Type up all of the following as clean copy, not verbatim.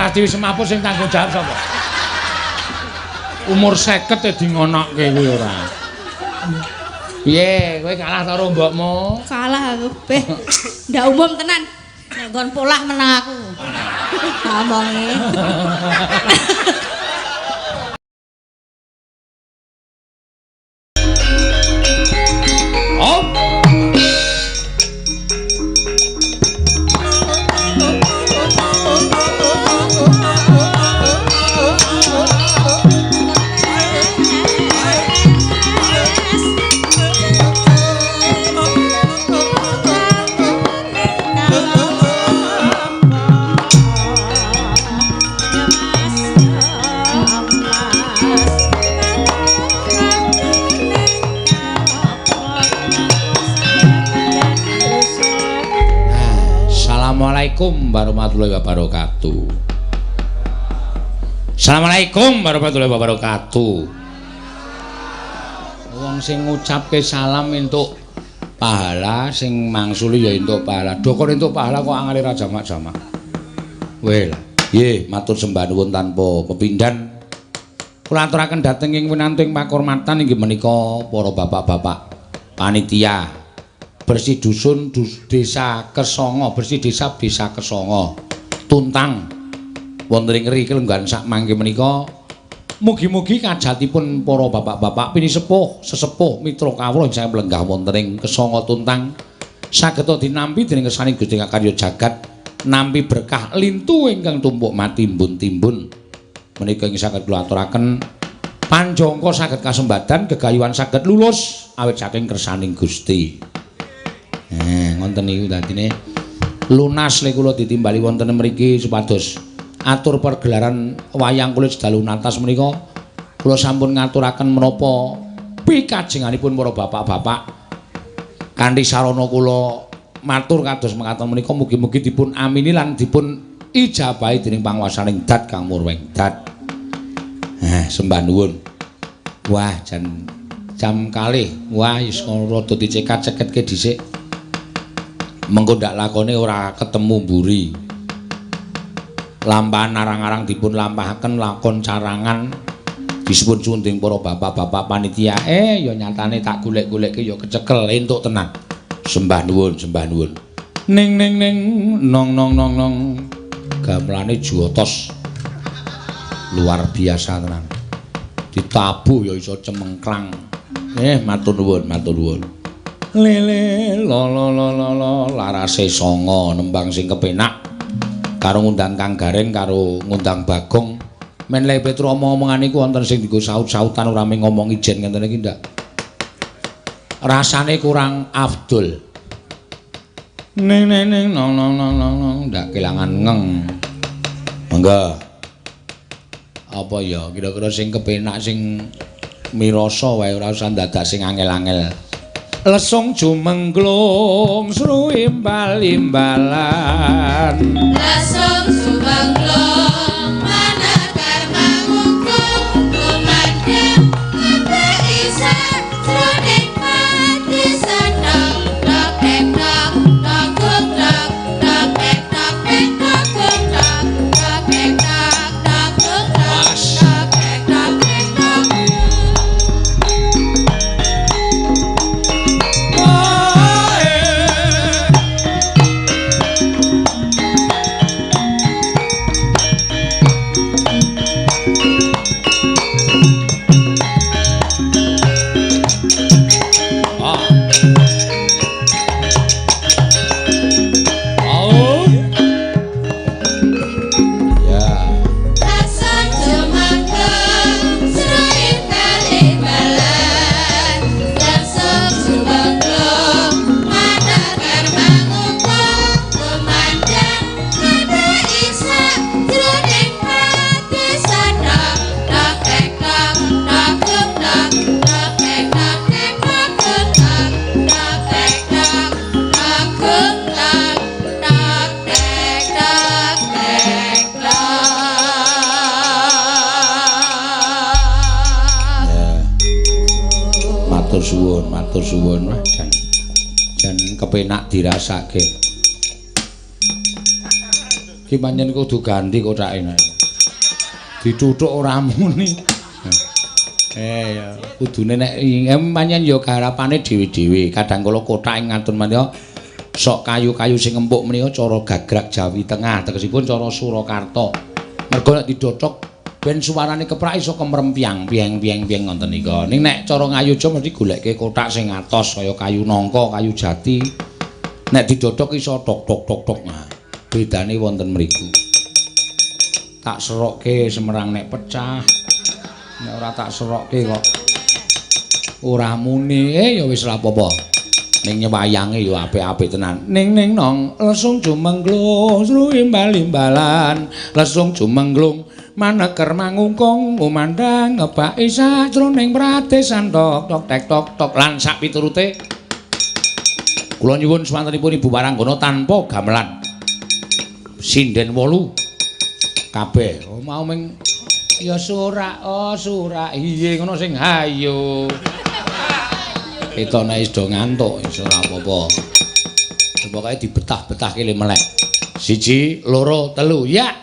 Pratiwi Semaput sing tanggung jawab sapa? Umur 50 e di ngonokke kuwi ora. Piye, kowe kalah karo mbokmu? Kalah aku. Beh, ndak umum tenan. Nek nggon polah menang aku. Omonge. Oh. Assalamualaikum warahmatullahi wabarakatuh. Assalamualaikum warahmatullahi wabarakatuh. Wong sing ngucapke salam entuk pahala, sing mangsuli ya entuk pahala. Dokon entuk pahala kok angele ra jamak-jamak. Weh lah, nggih matur sembah nuwun tanpa pepindhan. Kula aturaken dhateng ing winanting pakurmatan inggih menika para bapak-bapak panitia bersih dusun desa Kesanga, bersih desa desa Kesanga Tuntang wonten ing ngriki lenggahan sak mangke menika. Mugi-mugi kajatipun para bapak-bapak pinisepuh, sesepuh mitra kawula ingkang lenggah wonten ing Kesanga Tuntang saged dinampi dening kersaning Gusti Kakarya jagat, nampi berkah lintu ingkang tumpuk matimbun-timbun. Menika ing saged kula aturaken panjangka saged kasembadan gegayuhan saged lulus awit saking kersaning Gusti. Ngoten niku dadine lunas le kula ditimbali wonten mriki supados atur pergelaran wayang kulit sedalu natas menika kula sampun ngaturaken menapa pikajenganipun para bapak-bapak kanthi sarana kula matur kados mekaten menika mugi-mugi dipun amini lan dipun ijabahi dening panguwasaning dat Kang Murweng Dat. Sembah nuwun. Wah, jan jam kalih. Wah, wis rada dicekat-ceketke dhisik. Mengko ndak lakone ora ketemu mburi. Lampahan arang-arang dipun lampahaken lakon carangan disebut sunding para bapak-bapak panitia. Ya nyatane tak golek-golekke ya kecekel entuk tenan. Sembah nuwun, sembah nuwun. Ning ning ning nong nong nong nong. Gamelane jotos. Luar biasa tenan. Ditabuh ya iso cemengklang. Matur nuwun, matur nuwun. Lele lo lo lo lo lo larase songo nembang sing kepenak karo ngundang Kang Gareng karo ngundang Bagong men le Petro omong-omongan iku wonten sing digo saut-sautan ora mung ngomong ijen ngenten iki ndak rasane kurang afdol. Ning ning ning nong nong nong nong nong ndak kelangan ngeng. Monggo. Apa ya kira-kira sing kepenak sing mirasa wae ora usah dadak sing angel-angel. Lesung jumengglung sru imbal-imbalan. Lesung jumengglung manekar mangungkung kumandhang kabeh isih jroning pati seneng tok tek tok tok tok tok tek tok tek tok tok tok tek tok tok tok tok tek tok tek tok. Suwun, matur suwun. Wah, jan jan kepenak dirasake. Ki pancen kudu ganti kotake nek. Dituthuk ora muni. Ya kudune nek pancen ya garapane dhewe-dhewe. Kadang kala kothak ing ngatun menika sok kayu-kayu sing empuk menika cara gagrak Jawi Tengah, tegesipun cara Surakarta. Mergo nek didhothok ben suarane keprak iso kemrempyang pieng pieng pieng ngoten nika. Ning nek cara Ngayogya mesti goleke kothak sing atos kaya kayu nangka, kayu jati. Nek didhothok iso tok tok tok tok. Nah, bedane wonten mriku. Tak serokke semerang nek pecah. Nek ora tak serokke kok ora muni. Ya wis ora apa-apa. Ning nyewayange ya apik-apik tenan. Ning ning nong lesung jumengglung sruimbal-imbalan, lesung jumengglung maneker mangungkung ngumandhang ngebaki sajroning pradesan tok tok tek tok tok lan sak piturute. Kula nyuwun swantenipun Ibu Waranggana tanpa gamelan. Sinden 8 kabeh. Oh, mau ming ya surak oh surak iye ngono sing hayo. Ketok nek wis do ngantuk wis ora apa-apa. Pokoke dibetah-betahke le melek. 1 2 3 ya.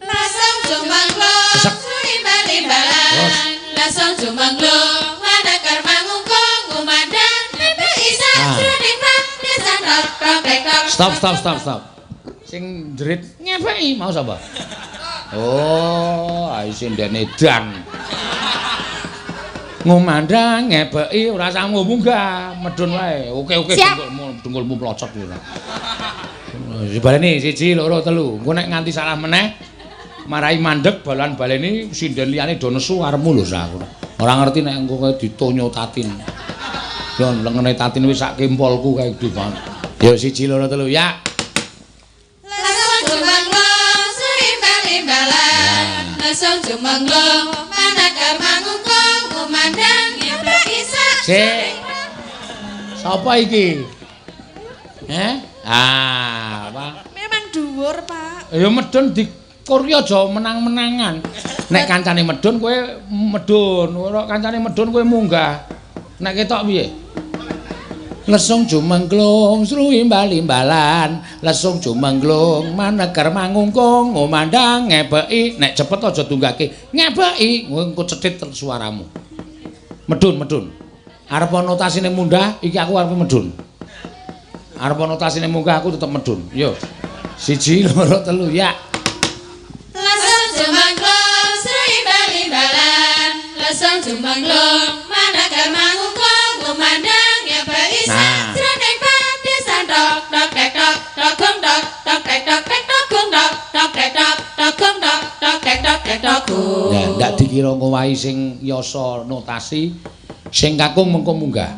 Lasung jumangglung sruimbal-imbalan. Lasung jumangglung manakar mangungkung ngumandhang ngebeki sajroning pradesan tok tok tek tok. Stop stop stop stop. Sing jerit ngepeki mau sapa? Oh, ae sindene edan. Ngumandhang ngepeki ora sanggup munggah, medhun wae. Oke-oke dengkulmu dengkulmu mlocot kuwi. Dibaleni 1 2 3. Engko nek nganti salah meneh marai mandeg balan baleni sinden liyane do nesu arepmu lho aku. Ora ngerti nek engko kowe ditonyo Tatin. Yo lengene Tatin wis sak kempolku kae gedhe banget. Yo 1 2 3 ya. Lasung jumangglung manakar mangungkung ngumandhang ngebeki Sik. Sapa iki? Heh? Ah, apa? Memang dhuwur, Pak. Ya medhun dikur ki aja menang-menangan. Nek kancane medhun kowe medhun, ora kancane medhun kowe munggah. Nek ketok piye? Lesung jumengglung sruimbal-imbalan, lesung jumengglung maneger mangungkung ngumandhang ngebeki. Nek cepet aja tunggake. Ngebeki engko cethit suaramu. Medhun, medhun. Arep notasine munggah, iki aku arep medhun. Arep notasine munggah aku tetep medhun. Yo. 1 2 3 ya. Lesung jumengglung sruimbal-imbalan, lesung jumengglung maneger mangungkung ngumandhang ngebeki sajroning pradesan tok tok tek tok tok gong tok tok tek tok tek tok gong tok tok tek tok tok gong tok tok tek tok tek tok gong. Ya ndak dikira ngowahi sing yasa notasi, sing kakung mengko munggah.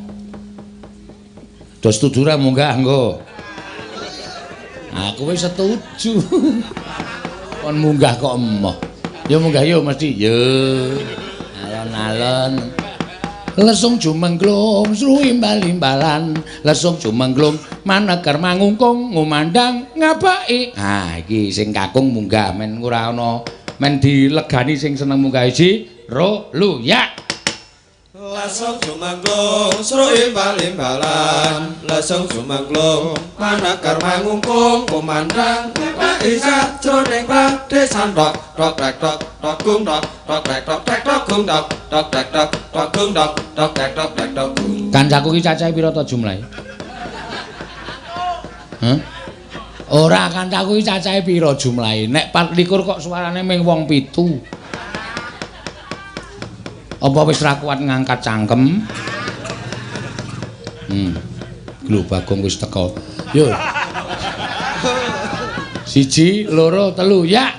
Do setuju ra munggah engko? Aku wis setuju. Kon munggah kok emoh. Ya munggah yo mesti yo. Alon-alon. Lesung jumengglung sruimbal-imbalan, lesung jumengglung maneger mangungkung ngumandhang ngabaki. Ah iki sing kakung munggah men ora ana men dilegani sing seneng munggah 1 2 3 ya. Lesung jumengglung sruimbal-imbalan, lesung jumengglung maneger mangungkung ngumandhang ngabaki sajroning pradesan tok tok tek tok tok gung tok tok tek tok tek tok gung tok tok tek tok tok gung tok tok tek tok tek tok gung. Kancaku ki cacahe pira to jumlahe? Hah? Ora, kancaku ki cacahe pira jumlahe? Nek 24 kok suarane ming wong 7. Apa wis ra kuat ngangkat cangkem? Lho Bagong wis teko. Yo. 1 2 3 ya.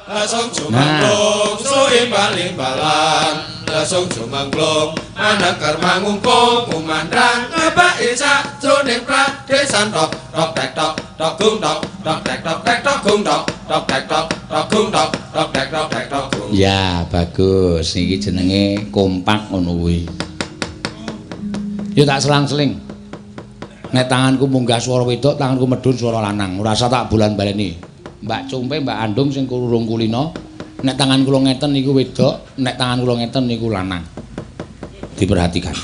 Lesung jumangglung sruimbal-imbalan, lesung jumangglung maneger mangungkung ngumandhang ngebaki sajroning pradesan tok tok tek tok tok gung tok tok tek tok tek tok gung tok tok tek tok tok gung tok tok tek tok tek tok gung. Ya bagus, iki jenenge kompak ngono kuwi. Yo tak selang-seling. Nek tanganku munggah swara wedok, tanganku medhun swara lanang. Ora usah tak bolan-baleni. Mbak Cumpe, Mbak Andung sing urung kulino, nek tangan kula ngeten niku wedok, nek tangan kula ngeten niku lanang. Diperhatikan.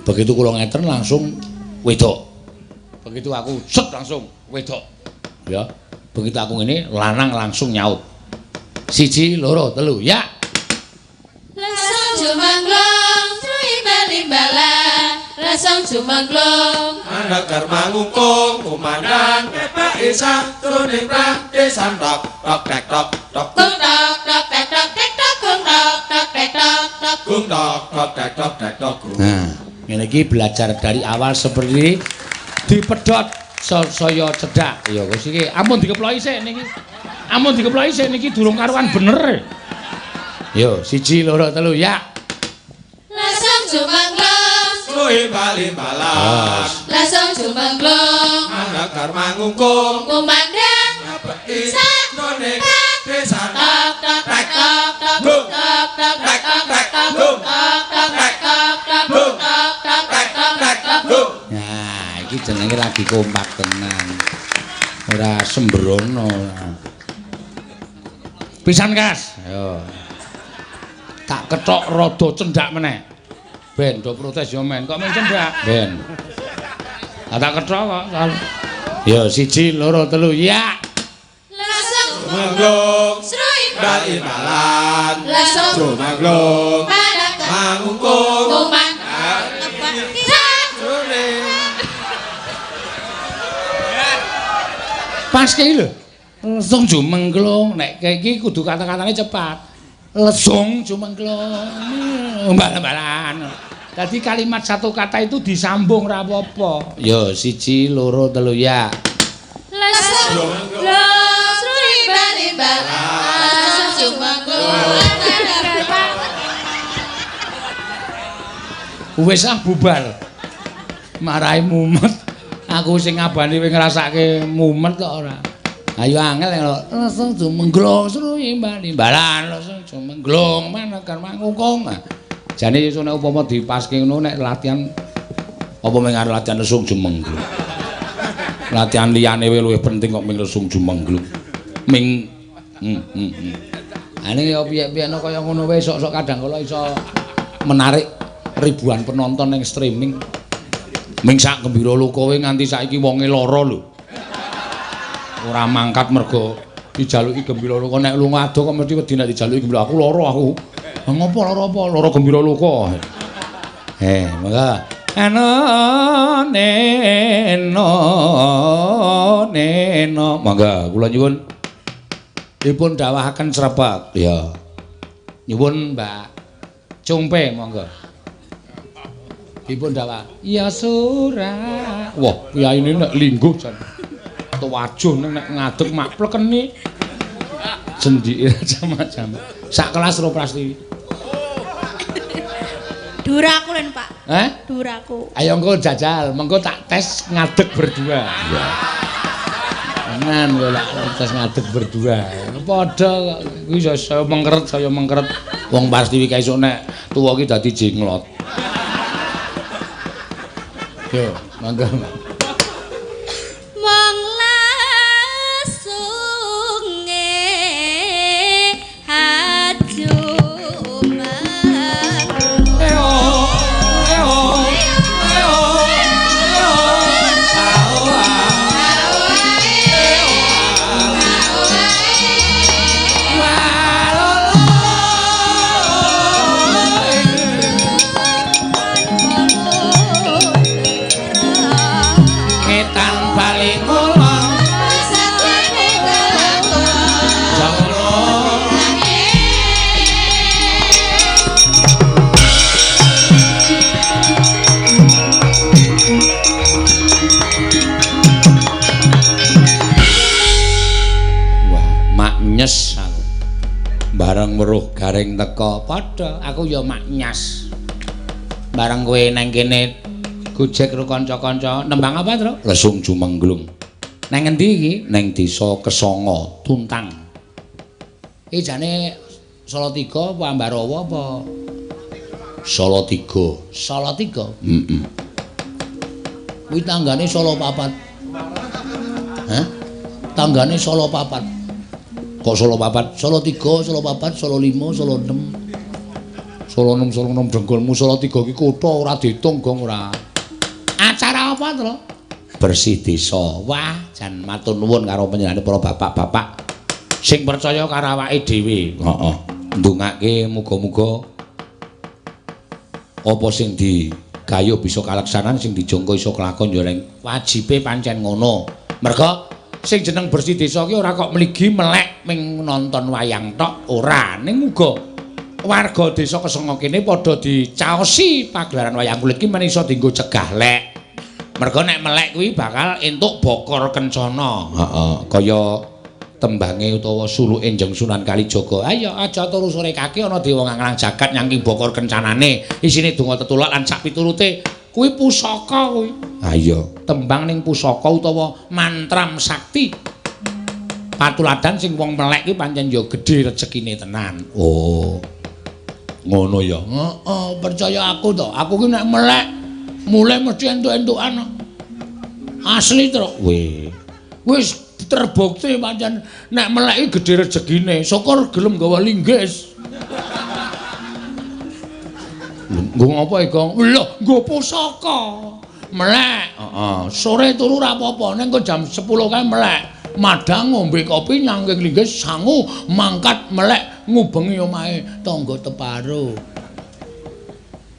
Begitu kula ngeten langsung wedok. Begitu aku set langsung wedok. Ya. Begitu aku ngene lanang langsung nyaut. 1 2 3 ya. Lesung jumangglung imbal-imbalan, lesung jumangglung manakar mangungkung kumandang kepake sajroning pradesan tok tok tek tok tok gung tok tok tek tok tek tok gung tok tok tek tok tok gung tok tok tek tok tek tok. Nah, ngene iki belajar dari awal seperti dipedhot saya cedhak. Ya wis iki ampun dikeploki sik niki. Ampun dikeploki sik niki durung karuan bener. Yo, 1 2 3 ya. Lesung jumangglung imbal-imbalan, lesung jumangglung manakar mangungkung kumandang kepake sajroning pradesan tok tok tek tok tok tok tok tek tok tek tok tok tek tok tok tok tok tek tok tek tok. Nah, iki jenenge lagi kompak tenan. Ora sembrono. Pisan kas. Yo. Tak kethok rada cendhak meneh. Ben do protes yo men, kok men cendhak? Ben. Ah tak kethok kok. Yo 1 2 3 ya. Lesung jumangglung imbal-imbalan, lesung jumangglung manakar mangungkung kumandang sajroning. Pas kae lho. Lesung jumengglung nek kae iki kudu kata-katane cepat. Lesung jumengglung mbal-mbalan. Dadi kalimat satu kata itu disambung ra apa-apa. Ya 1 2 3 ya. Lesung imbal-imbalan, lesung jumangglung. Wis ah bubar. Marahi mumet. Aku sing ngabani kowe ngrasake mumet kok ora. Ayo angel lho. Lesung jumengglung seru imbal-imbalan, lesung jumengglung manekar mangungkung. Jane iso nek upama dipaske ngono nek latihan apa mung arep latihan lesung jumengglung. Latihan liyane wae luwih penting kok ming lesung jumengglung. Ming Ane ya piye-piyeno kaya ngono wae sok-sok kadang kala iso menarik ribuan penonton ning streaming. Ming sak Gembira Loka wae nganti saiki wonge lara lho. Ora mangkat mergo dijaluki Gembira Loka nek lunga adoh kok mesti wedi nek dijaluki Gembira aku lara aku. Lah ngopo lara apa? Lara Gembira Loka. Monggo. Eno neno neno. Monggo kula nyuwun dipun dawahaken srepek. Ya. Nyuwun Mbak Cumpe monggo. Dipun dawah. Ya surah. Wah, piyaine nek lingguh jan. Tuwajuh nek ngadeg mak plekeni. Jendike jam-jam. Sak kelas ro Prastiwi. Duraku len, Pak. Hah? Duraku. Ayo engko jajal, mengko tak tes ngadeg berdua. Ya. Tenan kowe lak tes ngadeg berdua. Padha kok kuwi saya mengkeret, saya mengkeret. Wong Prastiwi kae esuk nek tuwa ki dadi jenglot. Yo, monggo. Mong lesunge hajumang. Eo eo eo eo ao Ngetan bali kula Wah, maknyes aku. Bareng weruh Gareng teka, padha aku ya maknyas. Bareng kowe nang kene gojek karo kanca-kanca, nembang apa, Tru? Lesung Jumengglung. Nang ngendi iki? Nang desa Kesanga, Tuntang. Iki jane Salatiga apa Ambarawa apa? Salatiga. Salatiga? Heeh. Kuwi tanggane Solo Papat. Hah? Tanggane Solo Papat. Kok Solo Papat? Solo 3, Solo 4, Solo 5, Solo 6. Solo 6, Solo 6 dengkulmu Solo 3 iki kutha ora diitung, Gong ora. Acara apa, Tru? Bersih desa. Wah, jan matur nuwun karo panjenengane para bapak-bapak sing percaya karo awake dhewe. Heeh. Ndongake muga-muga apa sing digayuh bisa kalaksanan, sing dijangka iso kelakon ya ning wajibe pancen ngono. Merga sing jeneng bersih desa ki ora kok mligi melek ming nonton wayang tok, ora, ning uga warga desa Kesanga kene padha dicaosi pagelaran wayang kulit ki men iso dienggo cegah lek. Merga nek melek kuwi bakal entuk bokor kencana. Heeh, kaya tembange utawa suluke Njeng Sunan Kalijaga. Ayo aja turu sore kaki ana dewa nganglang jagat nyangking bokor kencanane. Isine donga tetulak lan sak piturute kuwi pusaka kuwi. Ha iya, tembang ning pusaka utawa mantram sakti. Patuladan sing wong melek ki pancen ya gedhe rejekine tenan. Oh. Ngono ya. Heeh, percaya aku to. Aku ki nek melek mulai mesti entuk-entukan. Asli truk. Weh. Wis terbukti pancen nek melek iki gedhe rejekine. Syukur gelem gawa linggis. Nggo ngapa iki, Gong? Lho, nggo pusaka. Melek. Heeh. Sore turu ora apa-apa, ning kok jam 10 kae melek. Madang ngombe kopi nyangking linggis sangu mangkat melek ngubengi omahe tangga teparo.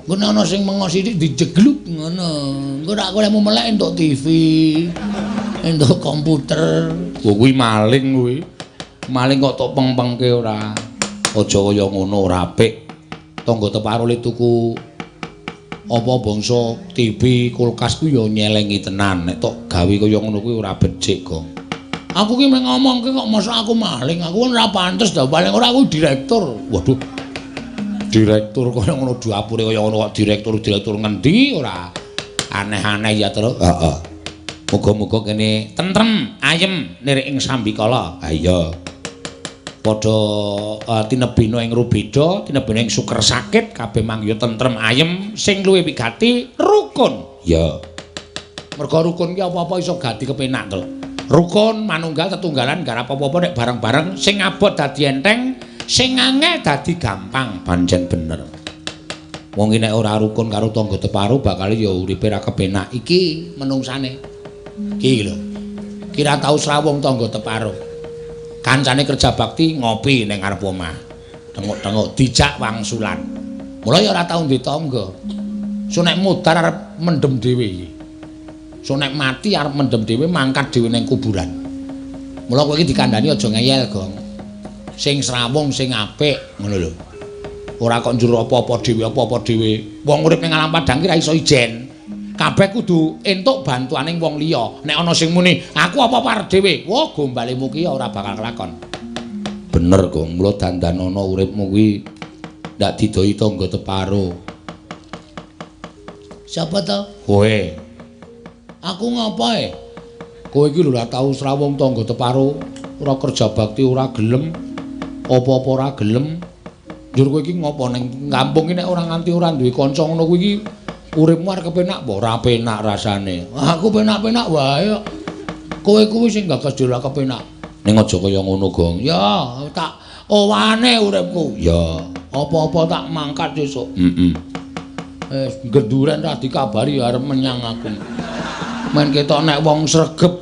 Ngono ana sing mengo sithik dijegluk ngono. Engko nek aku lemu melek entuk TV, entuk komputer. Oh kuwi maling kuwi. Maling kok tok peng-pengke ora. Aja kaya ngono ora apik. Tangga teparo le tuku apa bangsa TV, kulkas kuwi ya nyelengi tenan. Nek tok gawe kaya ngono kuwi ora becik, Gong. Aku ki mung ngomongke kok mosok aku maling. Aku kan ora pantes ta, paling ora aku direktur. Waduh. Direktur kaya ngono dapure kaya ngono kok direktur-direktur ngendi ora aneh-aneh ya terus. Heeh. Muga-muga kene tentrem, ayem nirik ing sambikala. Ha iya. Padha tinebina ing rubeda, tinebina ing suker sakit, kabeh manggiya tentrem ayem, sing luwih wigati rukun. Ya. Merga rukun ki apa-apa iso gati kepenak to. Rukun manunggal tetunggalan garap apa-apa nek bareng-bareng sing abot dadi enteng, sing angel dadi gampang, pancen bener. Wong iki nek ora rukun karo tangga teparo bakal ya uripe ra kepenak. Iki menungsane. Iki lho. Kira tau srawung tangga teparo. Kancane kerja bakti ngopi ning ngarep omah. Tenguk-tenguk dijak wangsulan. Mula ya ora tau duwe tangga. So nek mudhar arep mendem dhewe iki. So nek mati arep mendem dhewe mangkat dhewe ning kuburan. Mula kowe iki dikandhani aja ngeyel, Gong. Sing srawung sing apik ngono lho. Ora kok njur apa-apa dhewe apa-apa dhewe. Wong urip ning alam padang ki ra iso ijen. Kabeh kudu entuk bantuaning wong liya. Nek ana sing muni, aku apa-apa arep dhewe. Wah, gombalemu ki ora bakal kelakon. Bener, Gong. Mula dandanono uripmu kuwi ndak didoi tangga teparo. Siapa to? Kowe. Aku ngapa e? Kowe iki lho ora tau srawung tangga teparo, ora kerja bakti ora gelem. Apa-apa ora gelem. Njur kowe iki ngopo ning kampung iki nek ora nganti ora duwe kanca ngono kuwi iki uripmu arep kepenak apa ora penak rasane. Aku penak-penak wae kok. Kowe kuwi sing gagas dhewe ora kepenak. Ning aja kaya ngono, Gong. Ya, tak owane uripku. Ya, apa-apa tak mangkat sesuk. Heeh. Wis genduren ra dikabari arep menyang aku. Men ketok nek wong sregep,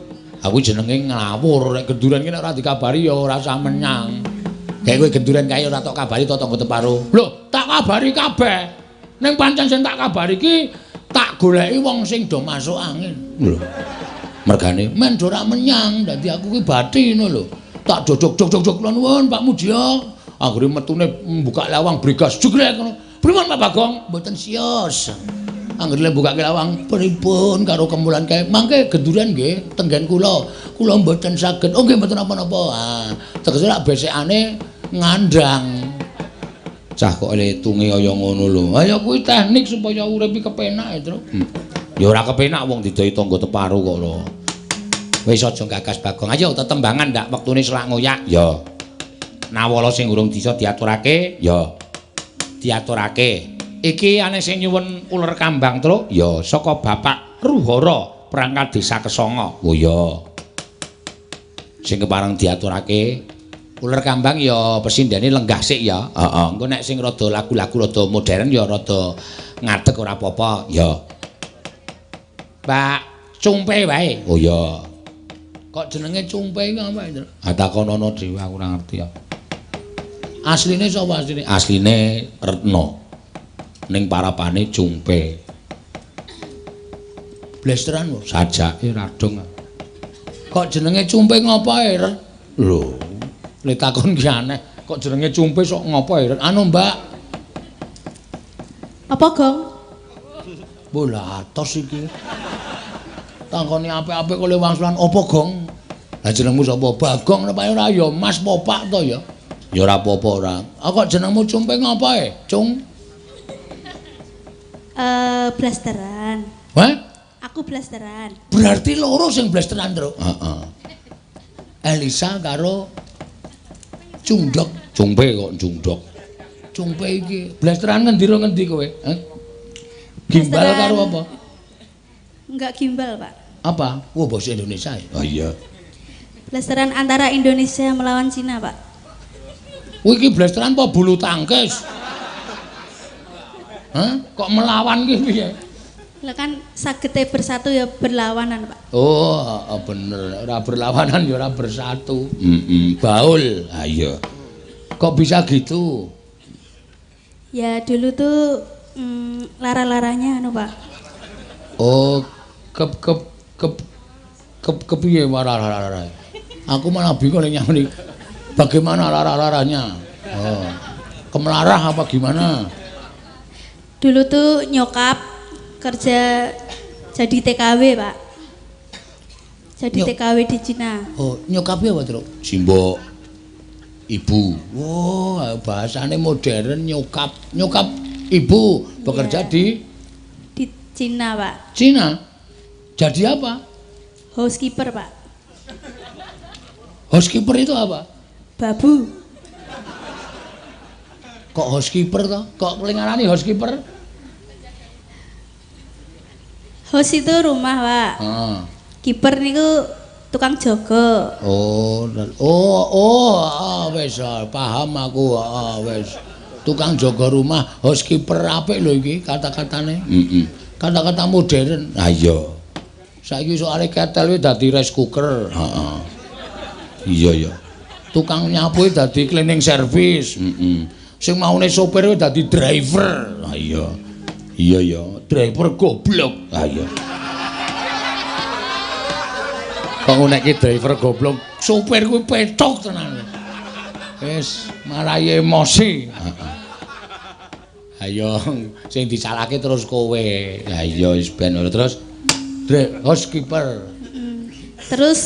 aku jenenge nglawur. Nek genduren ki nek ora dikabari ya ora usah menyang. Kayak kowe genduren kae ora tok kabari to tangga teparo. Lho, tak kabari kabeh. Ning pancen sing tak kabari iki tak goleki wong sing do masuk angin. Lho. Mergane men do ora menyang, dadi aku ki bathi ngono lho. Tak dodok-dodok-dodok nuwun Pak Mujiyo. Anggere metune mbuka lawang brigas jegrek ngono. Pripun Pak Bagong? Mboten sios. Anggere mbukake lawang pripun karo kemulan kae. Mangke genduren nggih tenggen kula. Kula mboten saged. Oh nggih mboten napa-napa. Ah, tegese lak besekane ngandang. Cah kok letunge kaya ngono lho. Ha ya kuwi teknik supaya urip iki kepenak ya, Truk. Ya ora kepenak wong didoi tangga teparo kok lho. Wis aja gagas Bagong. Ayo tetembangan ndak wektune selak ngoyak. Ya. Nawala sing urung bisa diaturake, ya. Diaturake. Iki ane sing nyuwun uler kambang, Truk. Ya, saka Bapak Ruhara, perangkat desa Kesanga. Oh ya. Sing kepareng diaturake uler kambang ya pesindhene lenggah sik ya. Heeh. Engko nek sing rada lagu-lagu rada modern ya rada ngadeg ora apa-apa. Ya. Pak Cumpe wae. Oh iya. Kok jenenge Cumpe iki apa, Nduk? Ah takonono dhewe aku ora ngerti ya. Asline sapa asline? Asline Retno. Ning parapane Cumpe. Blesteran kok sajake radong. Kok jenenge Cumpe ngopo e? Lho, le takon ki aneh. Kok jenenge Cumpe sok ngopo e? Anu, Mbak. Apa, Gong? Bola atos iki. Takoni apik-apik kok le wangsulan apa, Gong? Lah jenengmu sapa? Bagong nek ora ya Mas apa Pak to ya? Ya ora apa-apa ora. Ah kok jenengmu Cumpe ngopo e? Cung. Blasteran. Hah? Aku blasteran. Berarti loro sing blasteran, Truk. Heeh. Elisa karo Cungdok. Cumpe kok Cungdok. Cumpe iki blasteran ngendi ro ngendi kowe? Heh? Gimbal karo apa? Enggak gimbal, Pak. Apa? Wah, bahasa Indonesia ya? Oh iya. Blasteran antara Indonesia melawan Cina, Pak. Kuwi iki blasteran apa bulu tangkis? Hah? Kok melawan ki piye? Lah kan sagete bersatu ya berlawanan, Pak. Oh, bener. Ora berlawanan ya ora bersatu. Heeh, baul. Ha iya. Kok bisa gitu? Ya dulu tuh lara-laranya anu, Pak. Oh, kep kep kep kep kepiye lara-lara? Aku malah bingung nek nyamuni. Bagaimana lara-laranya? Oh. Kemelarah apa gimana? Dulu tuh nyokap kerja jadi TKW, Pak. Jadi TKW di Cina. Oh, nyokapnya apa, Truk? Simbok. Ibu. Wah, oh, bahasane modern nyokap. Nyokap ibu bekerja yeah. Di Cina, Pak. Cina? Jadi apa? Housekeeper, Pak. Housekeeper itu apa? Babu. Kok housekeeper toh? Kok ngarani housekeeper? House itu rumah, Pak. Ah. Keeper niku tukang jaga. Oh, oh, oh, ah, wis paham aku, ah, wis. Tukang jaga rumah, housekeeper apik lho iki kata-katane. Heeh. Kata-kata modern. Ha iya. Saiki soalé ketel kuwi dadi rice cooker. Heeh. Iya ya. Tukang nyapu dadi cleaning service. Heeh. Sing maune sopir kuwi dadi driver. Ha iya. Iya ya, driver goblok. Ha iya. Kok ngunekke driver goblok, sopir kuwi pethok tenan. Wis marai emosi. Heeh. Ayo sing disalahke terus kowe. Ha iya wis ben terus housekeeper. Terus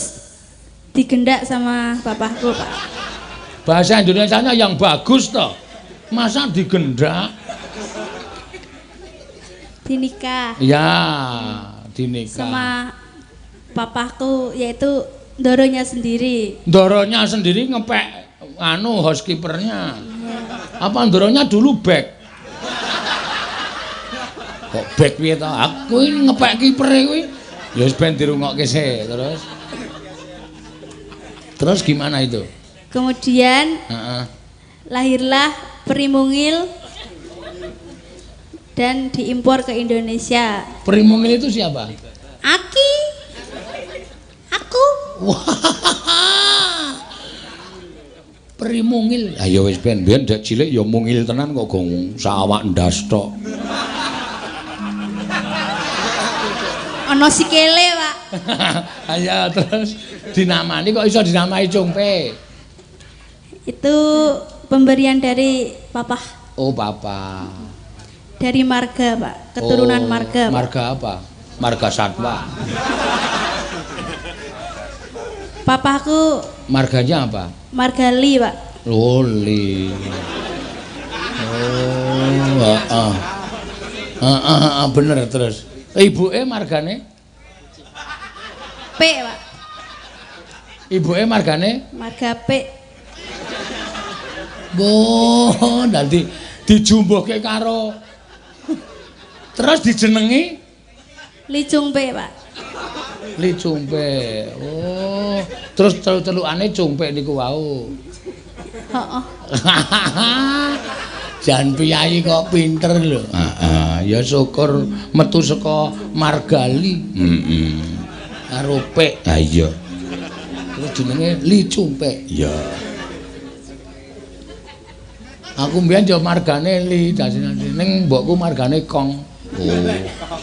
digendak sama bapakku, Pak. Bahasa Indonesianya yang bagus toh. Masa digendak? Dinikah. Ya, dinikah. Sama papaku yaitu ndoronya sendiri. Ndoronya sendiri ngepek anu housekeepernya. Ya. Apa ndoronya dulu back? Kok back piye to? Aku ini ngepek kipere kuwi. Ya wis ben dirungokke sik terus. Terus gimana itu? Kemudian lahirlah Primungil dan diimpor ke Indonesia. Primungil itu siapa? Aki. Aku. Wah. Primungil. Ayo wis ben biyen dek cilik ya mungil tenan kok gong sawak ndas tok. Ana sikile, Pak. Ayo terus dinamani kok iso dinamai Cumpe? Itu pemberian dari papa. Oh, papa. Dari marga, Pak. Keturunan marga. Pak. Marga apa? Marga satwa. Papaku marganya apa? Marga Li, Pak. Oh, Li. Oh, heeh. Heeh, bener terus. Ibuke margane? P, Pak. Ibuke margane? Marga P. Boh, dadi dijumbuhke karo terus dijenengi Li Cumpe, Pak. Li Cumpe. Oh, terus teluk-telukane Cumpe niku wau. Heeh. Jan piyayi kok pinter lho. Heeh, ya syukur metu saka Margali. Heeh. Karo Pek. Ha iya. Terus jenenge Li Cumpek. Iya. Aku mbiyen yo margane Li dasine ning mbokku margane Kong. Oh.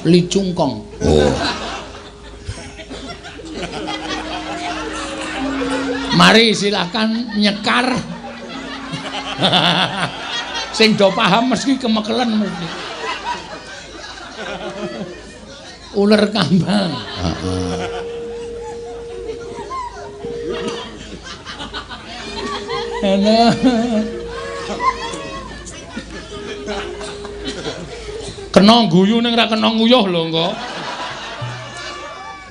Li Cungkong. Oh. Mari silakan nyekar. Sing do paham mesti kemekelen mesti. Uler kambang. Heeh. Enak. Kena guyu ning ra kena nguyuh lho engko.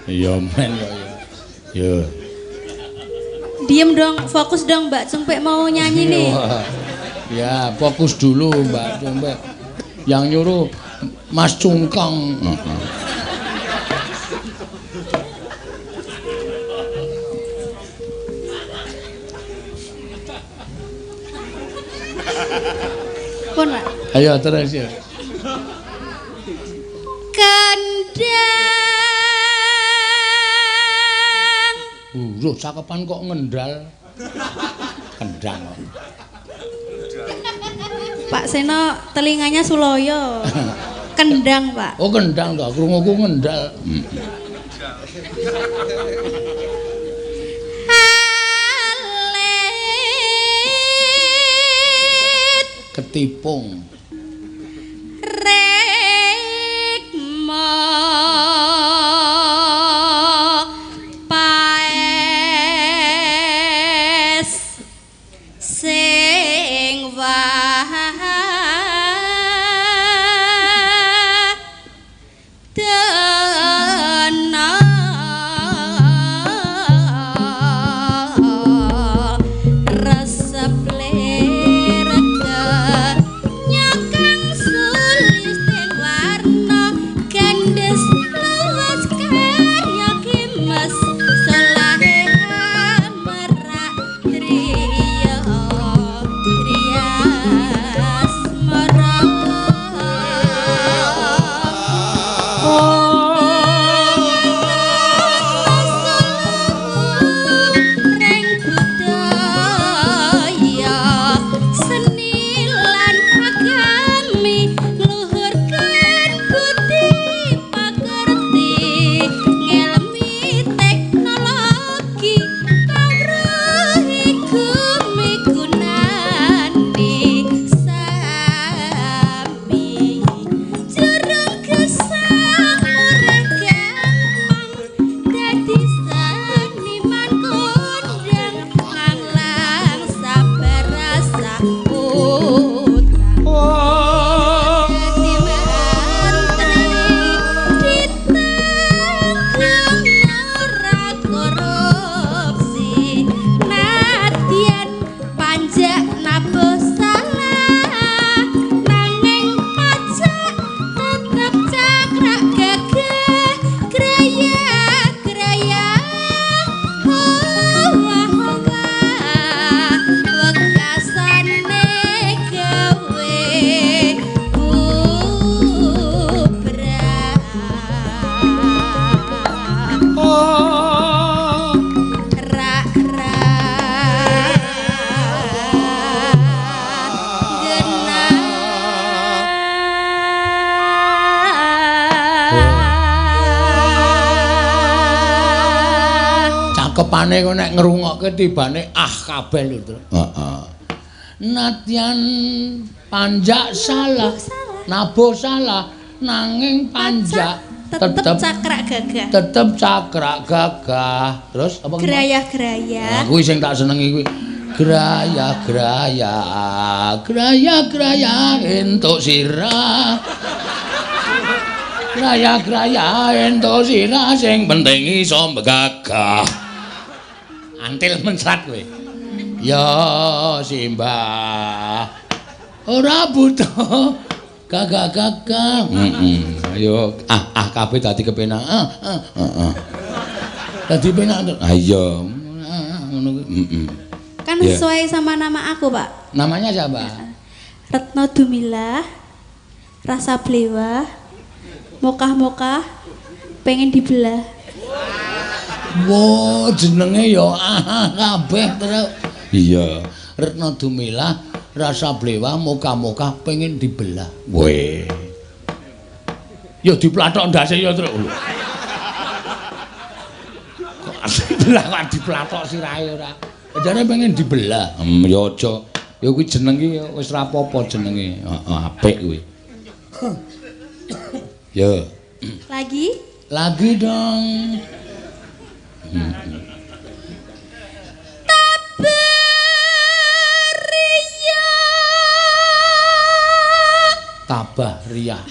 Iya men kok ya. Ya. Diem dong, fokus dong Mbak Cungpek mau nyanyi nih. Ya, fokus dulu Mbak Cungpek. Yang nyuruh Mas Cungkong. Pun, Pak. Ayo terus ya. Kendang. Lho, cakepan kok ngendal. Kendang. Pak Seno telinganya suloyo. Kendang, Pak. Oh, kendang to, krunguku ngendal. Alit ketipung. Rekma paes sing wadana resep lerega nyakang sulis warna gandes luwes karya kimas selahe merak driya drias mara reng budaya seni lan agami ngluhurkan budi pakerti ngelmi teknologi kawruh gumi gunani sami jurung gesang murah gampang dadi seniman kondang lang sabar rasa utang dadi menteri ditanggung ora korupsi nadyan panjak nabuh salah nanging pajak tetep cakrak gagah graya-graya hoa hoa wekasane gawe bubrah rak rak genah. Cakepane kok nek ngrungokke tibane ah kabeh lho, Tru. Heeh. Nadyan panjak salah, nabuh salah, nanging panjak tetep cakrak gagah. Tetep cakrak gagah. Terus apa ki? Grayah-grayah. Nah, kuwi sing tak senengi kuwi. Grayah-grayah, grayah-grayah entuk sirah. Grayah-grayah entuk sirah sing penting iso gagah. Antil mencrat kowe. Ya simbah. Ora butuh gagah-gagah. Heeh. Ayo ah ah kabeh dadi kepenak. Ah ah heeh. Dadi penak. Ha iya. Ngono kuwi. Heeh. Kan sesuai sama nama aku, Pak. Namanya siapa? Retno Dumilah, rasa blewah, mokah-mokah, pengen dibelah. Wo jenenge ya ah kabeh terus. Iya. Retno Dumilah rasa blewa muka-muka pengen dibelah. Weh. Ya diplathok ndase ya terus. Kok dibelah kok diplathok sirahe ora. Jane pengen dibelah. Ya aja. Ya kuwi jeneng iki wis ra apa-apa jenenge. Heeh, apik kuwi. Ya. Lagi? Lagi dong. Tabah riyah.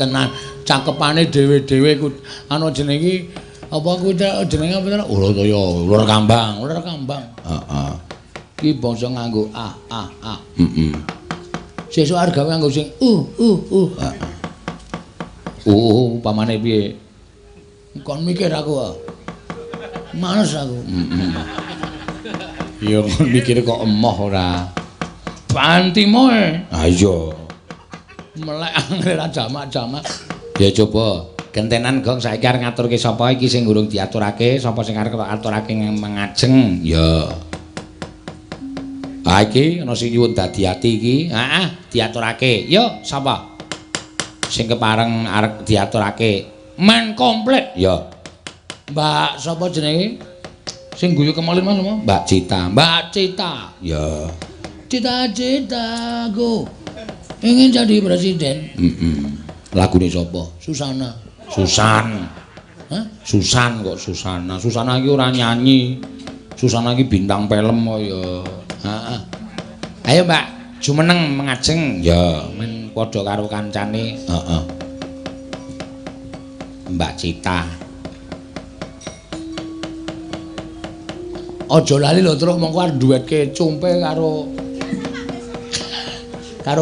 Tenan cakepane dhewe-dhewe ku anu jenenge iki apa ku jenenge apa ta ora ya ular kambang, ular kambang. Heeh. Iki bangsa nganggo ah ah ah. Heeh. Sesuk arep gawe nganggo sing uh. Heeh. Pamane piye? Kon mikir aku. Males aku. Heeh. Ya kon mikir kok emoh ora. Pantimoe. Ha iya. Melek angel jamak-jamak. Ya coba gentenan gong saiki arep ngaturke sapa iki sing urung diaturake, sapa sing arep aturake mengajeng. Ya. Ha iki ana sing nyuwun dadi ati iki. Heeh, diaturake. Yo sapa? Sing kepareng arep diaturake. Men komplit. Ya. Mbak sapa jenenge? Sing guyu kemalin mas sapa? Mbak Cita. Mbak Cita. Ya. Cita-citaku ingin jadi presiden. Lagune sapa? Susana. Susan. Hah? Susan kok Susana. Susana iki ora nyanyi. Susana iki bintang film kok ya. Heeh. Ayo Mbak, jumeneng mengajeng. Ya, men padha karo kancane. Heeh. Mbak Cita. Aja lali lho Truk, mongko arep duwetke Cumpe karo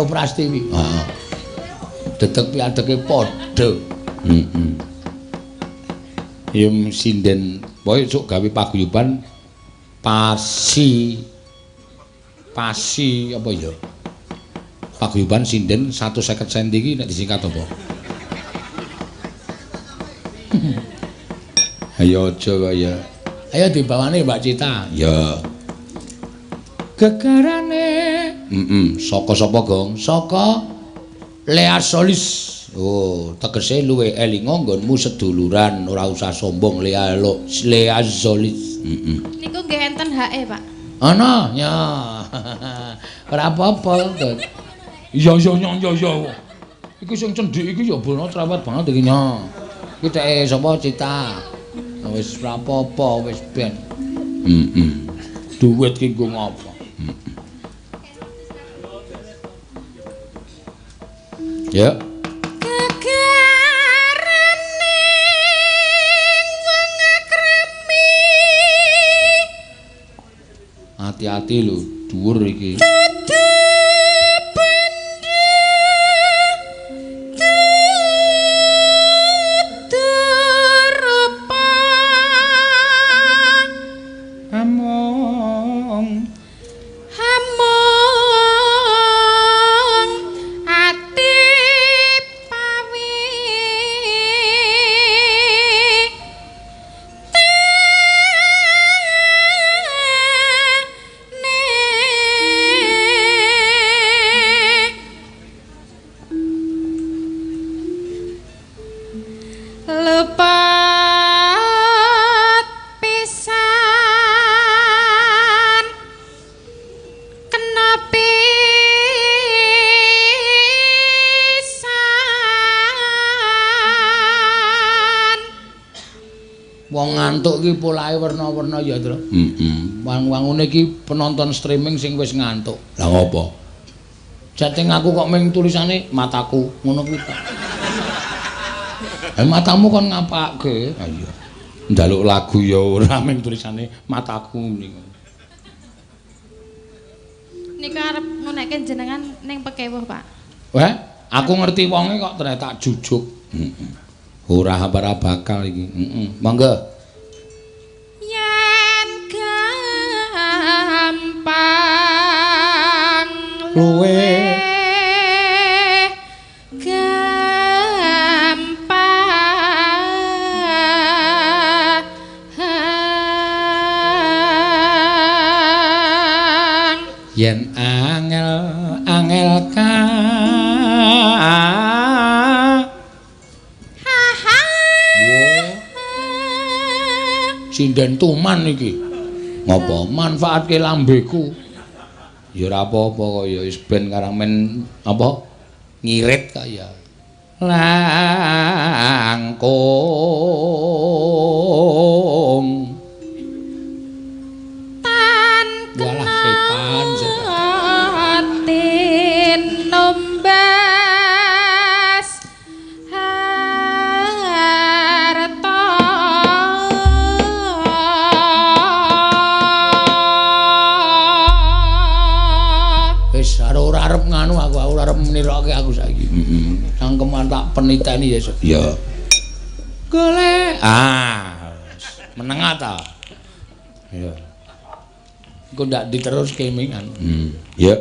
Prastiwi. Heeh. Dedeg piadege padha. Heeh. Ya sinden pokoke sok gawe paguyuban pasi pasi apa ya? Paguyuban sinden 150 cm iki nek disingkat apa? Ayo aja kaya. Ayo dibawane Mbak Cita. Ya. Gegarane. Heeh, saka sapa, Gong? Saka Lea Solis. Oh, tegese luwe elinga nggonmu seduluran, ora usah sombong Lea Lea Solis. Heeh. Niku nggih enten hake, Pak. Ana, ya. Ora apa-apa. Iya iya iya iya. Iki sing cendhek iki ya bono cerewet banget iki nya. Iki teke sapa Cita? Wis ora apa-apa, wis ben. Heeh. Duit ki nggo ngapa? Ya. Gegarane wong akrami. Hati-hati lho, dhuwur iki. Wong ngantuk iki polahe werna-werna ya, Tru. Heeh. Wang-wangune iki penonton streaming sing wis ngantuk. Lah ngopo? Chatting aku kok ming tulisane mataku ngono kuwi ta. Matamu kon ngapake? Ha iya. Njaluk lagu ya ora ming tulisane mataku niku. Niku arep ngunekke jenengan ning pekewuh, Pak. Weh, aku ngerti wonge kok ternyata tak jujuk. Heeh. Ora ora bakal iki. Heeh. Monggo. Yen gampang luwe gampang yen angel angel ka sinden tuman iki. Ngopo manfaatke lambeku? Ya ora apa-apa kok ya wis ben karang men apa ngirit kok ya. Langkung tan walah setan setan tinumbas harta. Wis ora arep nganu aku ora arep nirokke aku saiki. Heeh. Cangkeman tak peniteni ya. Ya. Golek. Ah, menengah ta. Ya. Engko ndak diteruske mingan. Ya.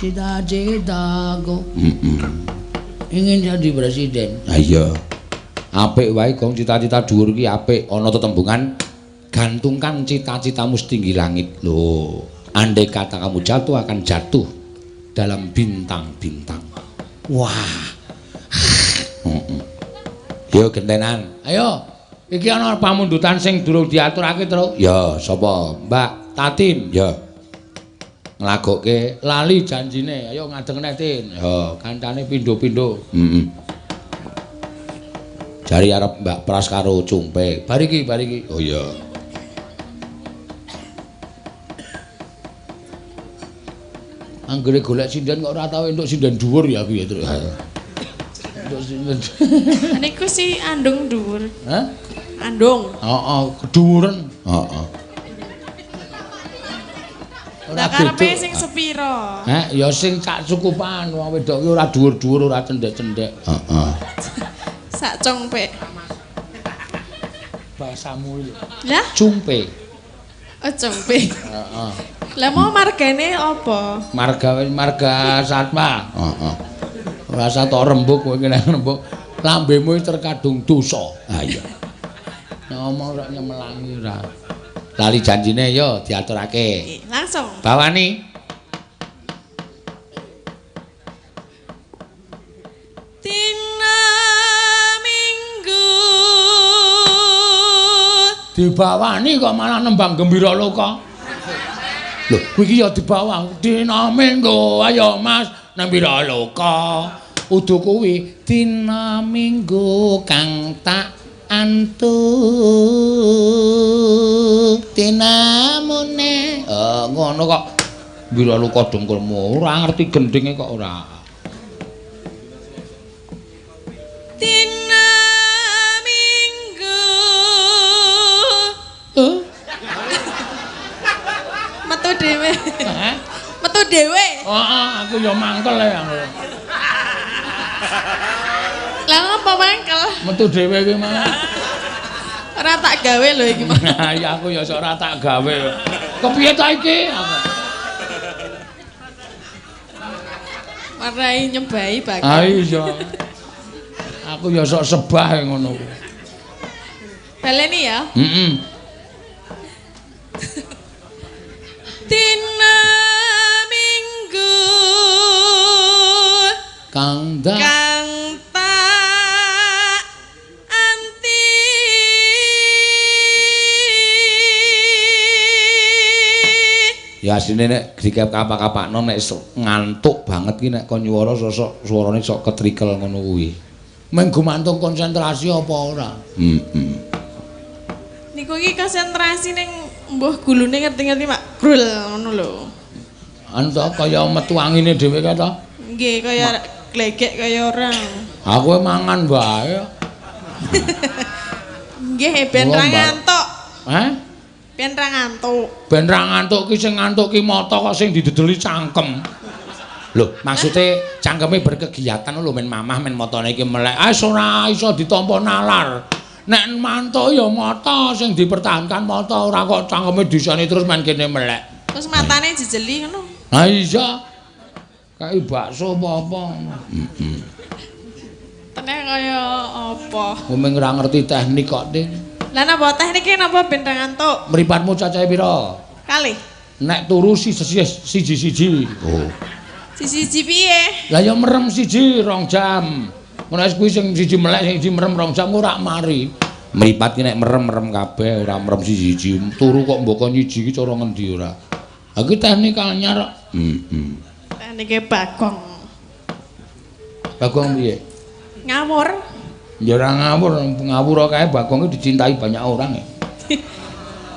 Cita-citaku. Ingin jadi presiden. Ha iya. Apik wae Gong, cita-cita dhuwur iki apik. Ana tetembungan gantungkan cita-citamu setinggi langit. Lho, andai kata kamu jatuh akan jatuh dalam bintang-bintang. Wah. Yo gentenan. Ayo, iki ana pamundutan sing durung diaturake, Truk. Ya, sapa? Mbak Tatin. Ya. Nglagokke lali janjine. Ayo ngadeg neh, Tin. Ya, kancane pindho-pindho. Heeh. Jari arep Mbak Pras karo Cumpe. Bar iki, bar iki. Oh iya. Anggere golek sinden kok ora tau entuk sinden dhuwur ya aku ya, Truk. Entuk sinden. Niku si andung dhuwur. Hah? Andung. Heeh, kedhuwuren. Heeh. Lah karepe sing sepira? Heh, ya sing sak cukupan wong wedok ki ora dhuwur-dhuwur, ora cendhek-cendhek. Heeh. Sak congpek. Bahasamu lho. Lah? Cumpe. Oh, cumpe. Heeh. Lah mau margane apa? Marga Satma. Heeh. Ora usah tok rembug kowe iki nek rembug lambemu terkadung dosa. Ha iya. Ngomong ora nyemelangi ora. Lali janjine yo diaturake. Langsung. Bawani. Dina Minggu. Dibawani kok malah nembang gembira loka. Lho, kuwi iki ya dibawang dina Minggu. Ayo Mas, nembira loka. Udu kuwi dina Minggu kang tak antuk tinamune. Ngono kok mbira luka dengkulmu ora ngerti gendinge kok ora. Dina Minggu. Metu dhewe. Heh? Metu dhewe. Heeh, aku ya mangkel ya. Lah ngapa mangkel? Metu dhewe kuwi malah. Ora tak gawe lho iki mah. Ya aku ya sok ora tak gawe. Kepiye ta iki? Marai nyebai bakal. Ha iya. Aku ya sok sebah ngono kuwi. Baleni ya? Heeh. Dina Minggu kang tak anti. Ya asline nek dikap-kapakno nek ngantuk banget ki nek kon nyuwara sosok suarane sok ketrikel ngono kuwi. Mung gumantung konsentrasi apa ora? Heeh. Niku iki konsentrasi ning mbuh gulune ngerti-ngerti mak grul ngono lho. Anu to kaya metu angine dhewe kae to? Nggih, kaya glegek kaya orang. Aku mangan wae. Nggih, ben ra ngantuk. Hah? Ben ra ngantuk. Ben ra ngantuk ki sing ngantuk ki mata kok sing didedeli cangkem. Lho, maksude cangkeme berkegiatan lho men mamah men matane iki melek. Ah ora iso ditampa nalar. Nek mantuk ya mata sing dipertahankan mata ora kok cangkeme disani terus men kene melek. Terus matane jejeli ngono. Ha iya. Kayak bakso apa-apa. Heeh. Teneh kaya apa? Wong ora ngerti teknik kok, Tin. Lah napa teknike napa ben ra ngantuk? Mripatmu cacahe pira? Kalih. Nek turu siji-siji. Oh. Siji-siji piye? Lah ya merem siji 2 jam. Ngono wis kuwi sing siji melek sing siji merem 2 jam ora mari. Mripat ki nek merem-merem kabeh ora merem siji-siji. Turu kok mbok kon nyiji ki cara ngendi ora? Ha ki teknik anyar kok. Heeh. Teknike Bagong. Bagong piye? Ngawur. Ya ora ngawur, ngawur kae Bagong itu dicintai banyak orang ya.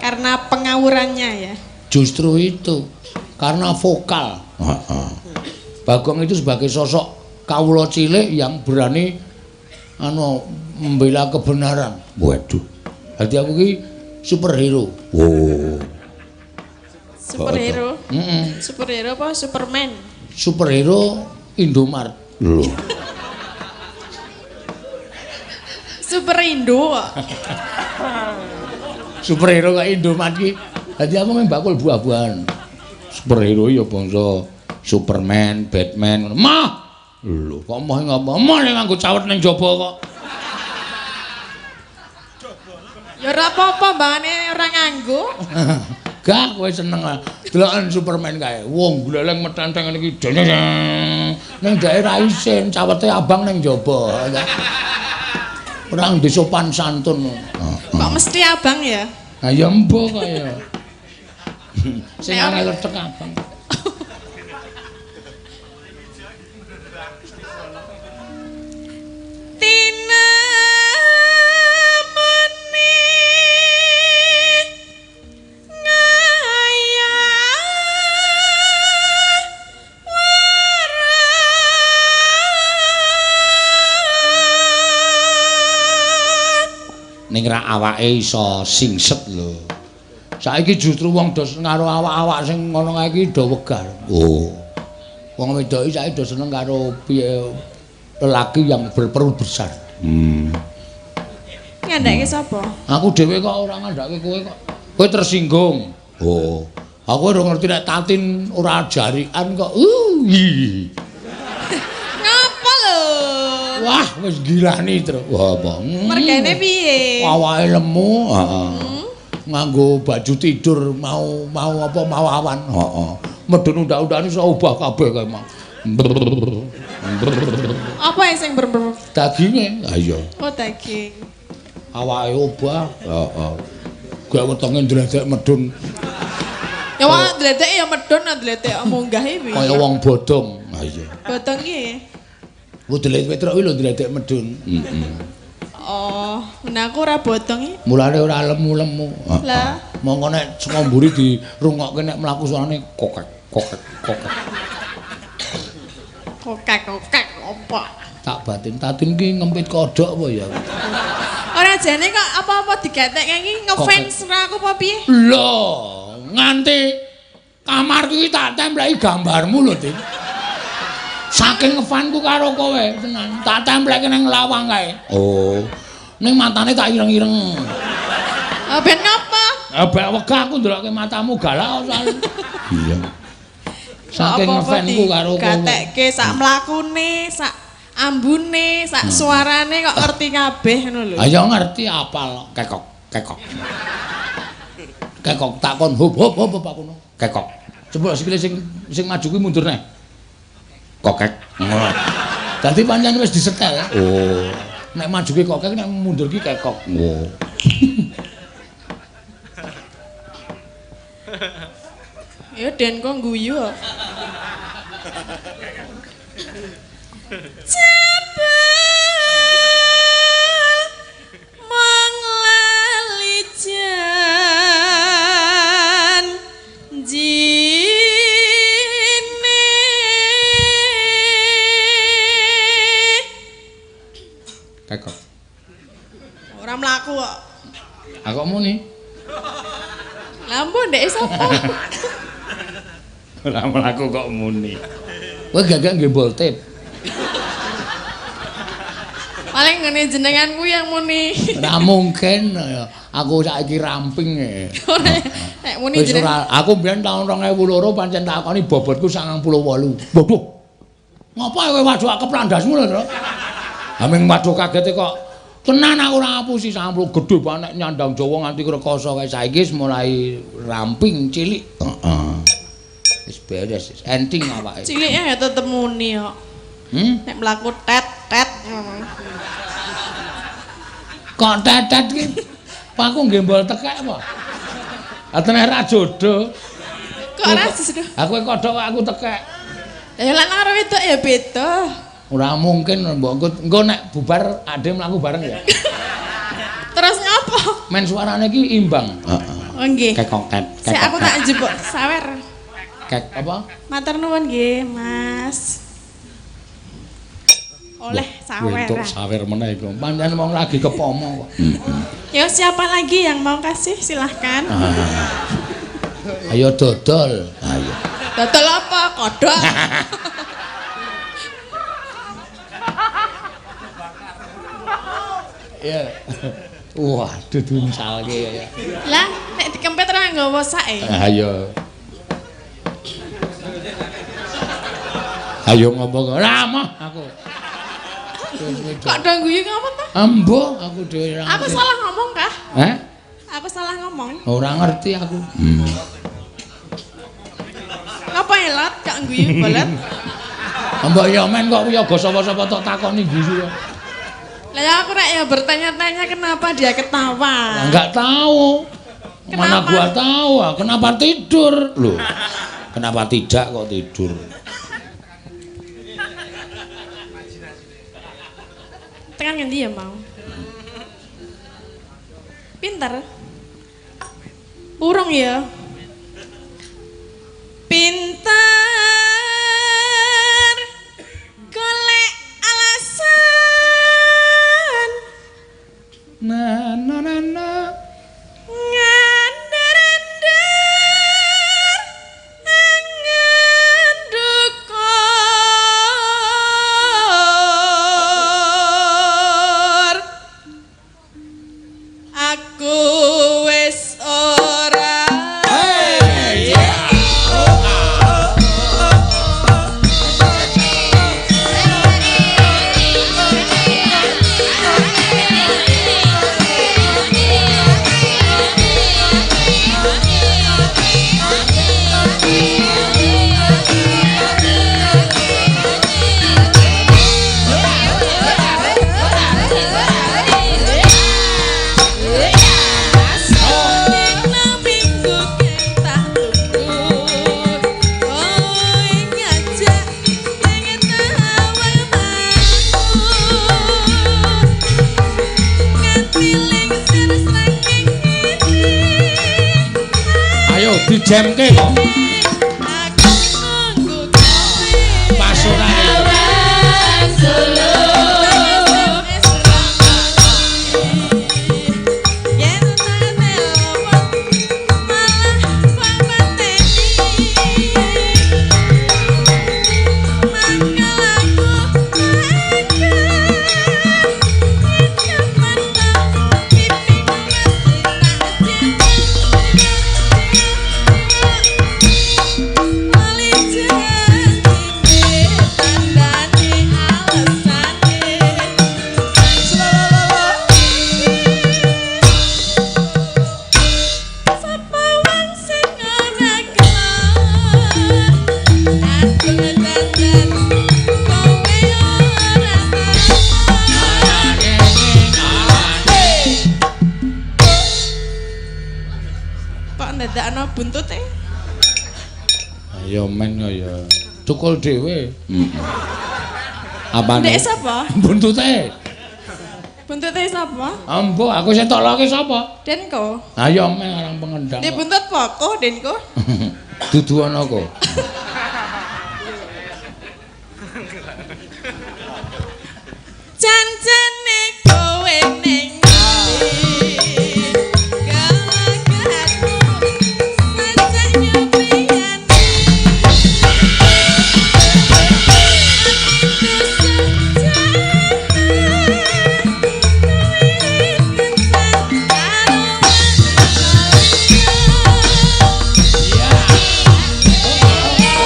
Karena pengawurannya ya. Justru itu, karena vokal. Heeh. Bagong itu sebagai sosok kawula cilik yang berani anu membela kebenaran. Waduh. Dadi aku ki superhero. Oh. Superhero. Heeh. Superhero apa Superman? Superhero Indomart. Lho. Super Indo kok. Superhero kok Indomart ki. Dadi aku mung bakul buah-buahan. Superhero ya bangsa Superman, Batman ngono. Mah. Lho, kok moh ngapa? Moh nek nganggo cawet ning jaba kok. Ya ora apa-apa, mbangane ora nganggo. Gak kowe seneng ah. Deloken Superman kae. Wong gleleng metenteng ngene iki. Ning daerah isin, cawete abang ning jaba. Ora ndek sopan santun. Kok mesti abang ya? Ha ya embo kok ya. Sing angel tek abang. Tina meni ngaya Ning ra awake iso singset lho. Saiki justru wong do karo awak-awak sing ngono kae iki do wegah. Oh. Wong wedok iki saiki do seneng karo piye lelaki yang berperut besar. Ngandhake sapa? Aku dhewe kok ora ngandhake kowe kok. Kowe tersinggung. Oh. Aku ora ngerti nek Tatin ora jarikan kok. Ngapa lho? Wah, wis gilani terus. Wah, apa? Mergane piye? Awake lemu, heeh. Nganggo baju tidur mau mau apa mau awan. Heeh. Medun undak-undakane iso obah kabeh kae mau. Apa yang sing ber Daginge? Ha iya. Oh, daging. Awake obah. Heeh. Gak wetenge ndledek medun. Ya wong ndledek ya medun, ndledek munggah iki. Kaya wong bodong. Ha iya. Bodong iki. Kudu Petruk kuwi lho ndledek medun. Heeh. Oh, menaku ora bodong iki. Mulane ora lemu-lemu. Lah, mongko nek saka mburi dirungokke nek mlaku suarane kokek kokek kokek. Kokek kokek opo? Tak batin Tatin ki ngempit kodhok apa ya? Ora jane kok apa-apa digatek iki ngefans ora aku apa piye? Lho, nganti kamar iki tak templeki gambarmu lho, Tin. Saking ngefanku karo kowe, tenan. Tak templeki ning lawang kae. Oh. Ning matane tak ireng-ireng. Ah ben ngapa? Ah ben wegah aku ndelokke matamu galak soalé. Iya. Saking ngefanku karo kowe. Gatekke sak mlakune, sak ambune, sak suarane kok ngerti kabeh ngono lho. Ayo ngerti apal kekok, kekok. Kekok takon hop hop hop apa kono. Kekok. Coba sikile sing sing maju kuwi mundur neh. Kokek. Ngono. Dadi pancen wis disetel. Oh. Nek maju ki kokek, nek mundur ki kekok. Oh. Ya den kok guyu kok. Jebul mong lali janjine. Kekok. Ora mlaku kok. Aku muni. Lah mbok ndek sapa? Ora mlaku kok muni. Kowe gagak nggih boltip. Paling ngene jenengan kuwi yang muni. Ora mungkin ya. Aku saiki ramping e. Ora nek muni jenengan. Aku mbiyen taun 2002 pancen takoni bobotku 98. Waduh. Ngapa kowe waduh keplandasmu lho, Tru? Aming waduh kagete kok. Tenan aku ora ngapusi 90 gedhe banget nyandang Jawa nganti rekoso kae saiki wis mulai ramping cilik. Heeh. Wis beres, enting awake. Cilike ya tetep muni kok. Hmm? Nek mlaku tet-tet ngono. Kok tet-tet ki? Paku nggembol tekek apa? Ah teneh ra jodoh. Kok ora jodoh? Aku kodhok aku tekek. Ya lan karo wedok ya beda. Ora mungkin mbok engko nek bubar ade mlaku bareng ya. Terus ngopo? Men suarane iki imbang. Heeh. Oh nggih. Kekok tet. Sik aku tak njupuk sawer. Kek apa? Matur nuwun nggih, Mas. Oleh sawer. Entuk sawer meneh iku. Pancen wong lagi kepomo kok. Ya siapa lagi yang mau kasih silahkan. Ayo dodol. Ayo. Dodol apa? Kodhok. Ya. Wah, duduncalke ya. Lah, nek dikempet ora nggawa sake. Ayo. Ayo ngomong ora mah aku. Kok do guyu ngapa to? Embuh aku dhewe ora. Aku salah ngomong kah? Heh? Aku salah ngomong. Ora ngerti aku. Ngapa elot kok guyu bolet? Mbok ya men kok yoga sapa-sapa tok takoni guyu. Lah ya aku rek ya bertanya-tanya kenapa dia ketawa. Enggak tahu. Kenapa? Mana gua tahu, kenapa tidur? Loh. Kenapa tidak kok tidur? Tekan ngendi ya mau? Pinter. Burung ya. Pinter golek alasan. Na na na na. Ngandar-andar angen dukur. Aku wis ora. Ayo dijemke kok. Pas ora. Kok ndadakno buntute? Ayo men ya. Cukul dhewe. Heeh. Apane? Ndek sapa? Buntute. Buntute sapa? Embuh, aku sing toloke sapa? Denko. Ayo men orang pengendang. Di buntut poko Denko. Dudu ana kok. Jancane kowe ning ndi? Galagatmu sajak nyupiyane. Aku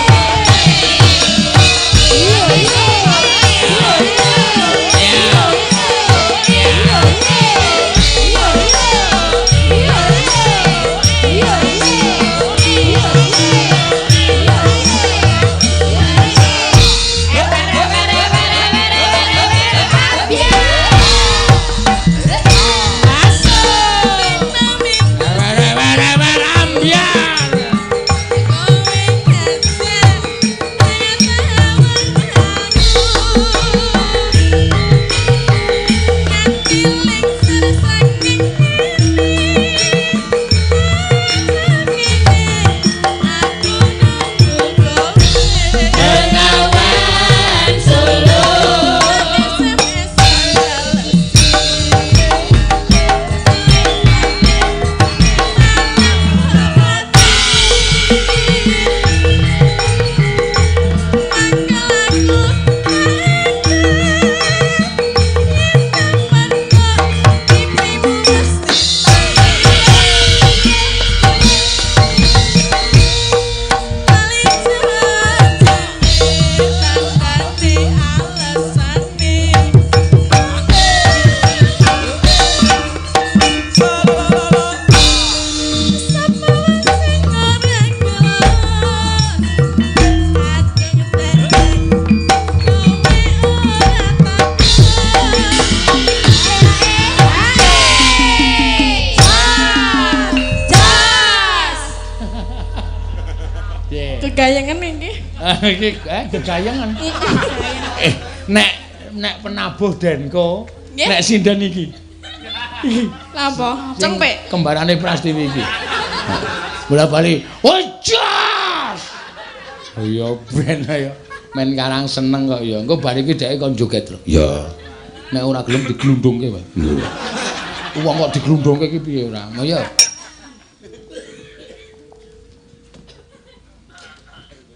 Iki gegayengan. Nek nek penabuh Denko, nek sinden iki. Lha apa? Cengpek. Kembarane Prastiwi iki. Bola bali. Oh jas. Oh iya ben ayo. Men karang seneng kok ya. Engko bar iki dheke kon joget lho. Ya. Nek ora gelem diglundungke wae. Wong kok diglundungke iki piye ora? Oh ya.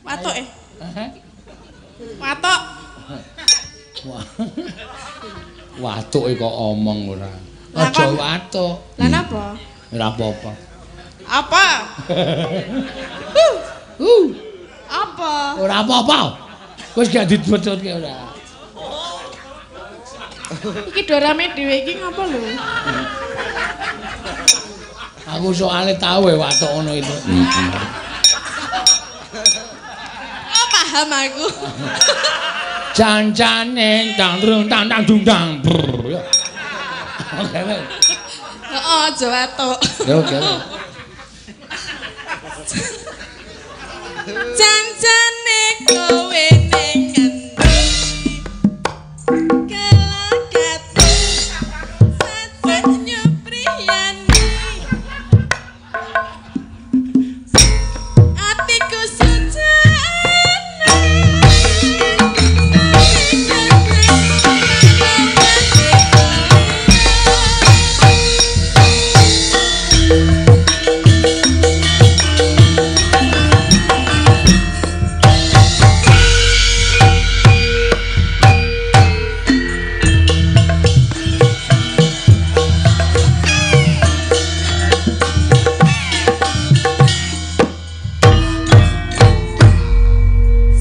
Watuk e. Watuk. Watuke kok omong ora. Aja watuk. Lah napa? Ora apa-apa. Apa? Apa? Ora apa-apa. Wis gak dibecutke ora. Iki dorame dhewe iki ngapa lho? Aku soalnya tahu ya watuk ngono itu. Oh, paham aku. Jancane tang trung tang tang dung tang. Oke. Heeh, aja watuk. Ya oke. Jancane kowe ning ngendi? Kelakatu sacet nyupriyani. Atiku sujana.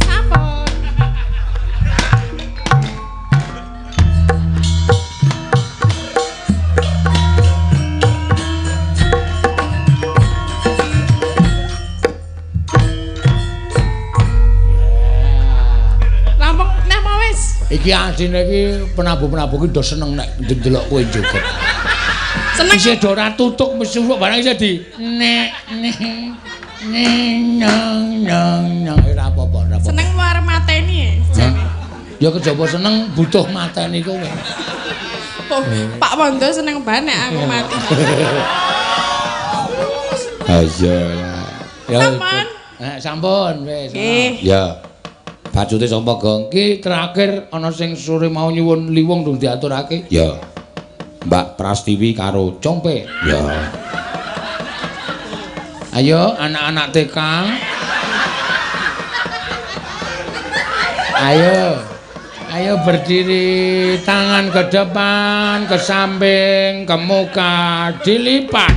Sampun. Rampung neh mau wis. Iki asline iki penabuh-penabuh iki do seneng nek ndelok kowe joget. Seneng. Isih do ora tutuk mesti kok barang isih di nek nek nek nang nang nang ora apa-apa, ora apa-apa. Seneng arep mateni ya. Hah? Ya kejaba seneng butuh mateni kowe. Oh, Pak Wondo seneng banget nek aku mati. Ayo. Ya. Sampun. Sampun wis. Nggih. Ya. Bacute sapa, Gong? Ki terakhir ana sing sore mau nyuwun liwung durung diaturake. Ya. Mbak Prastiwi karo Compe. Ya. Ayo anak-anak TK. Ayo. Ayo berdiri, tangan ke depan, ke samping, ke muka, dilipat.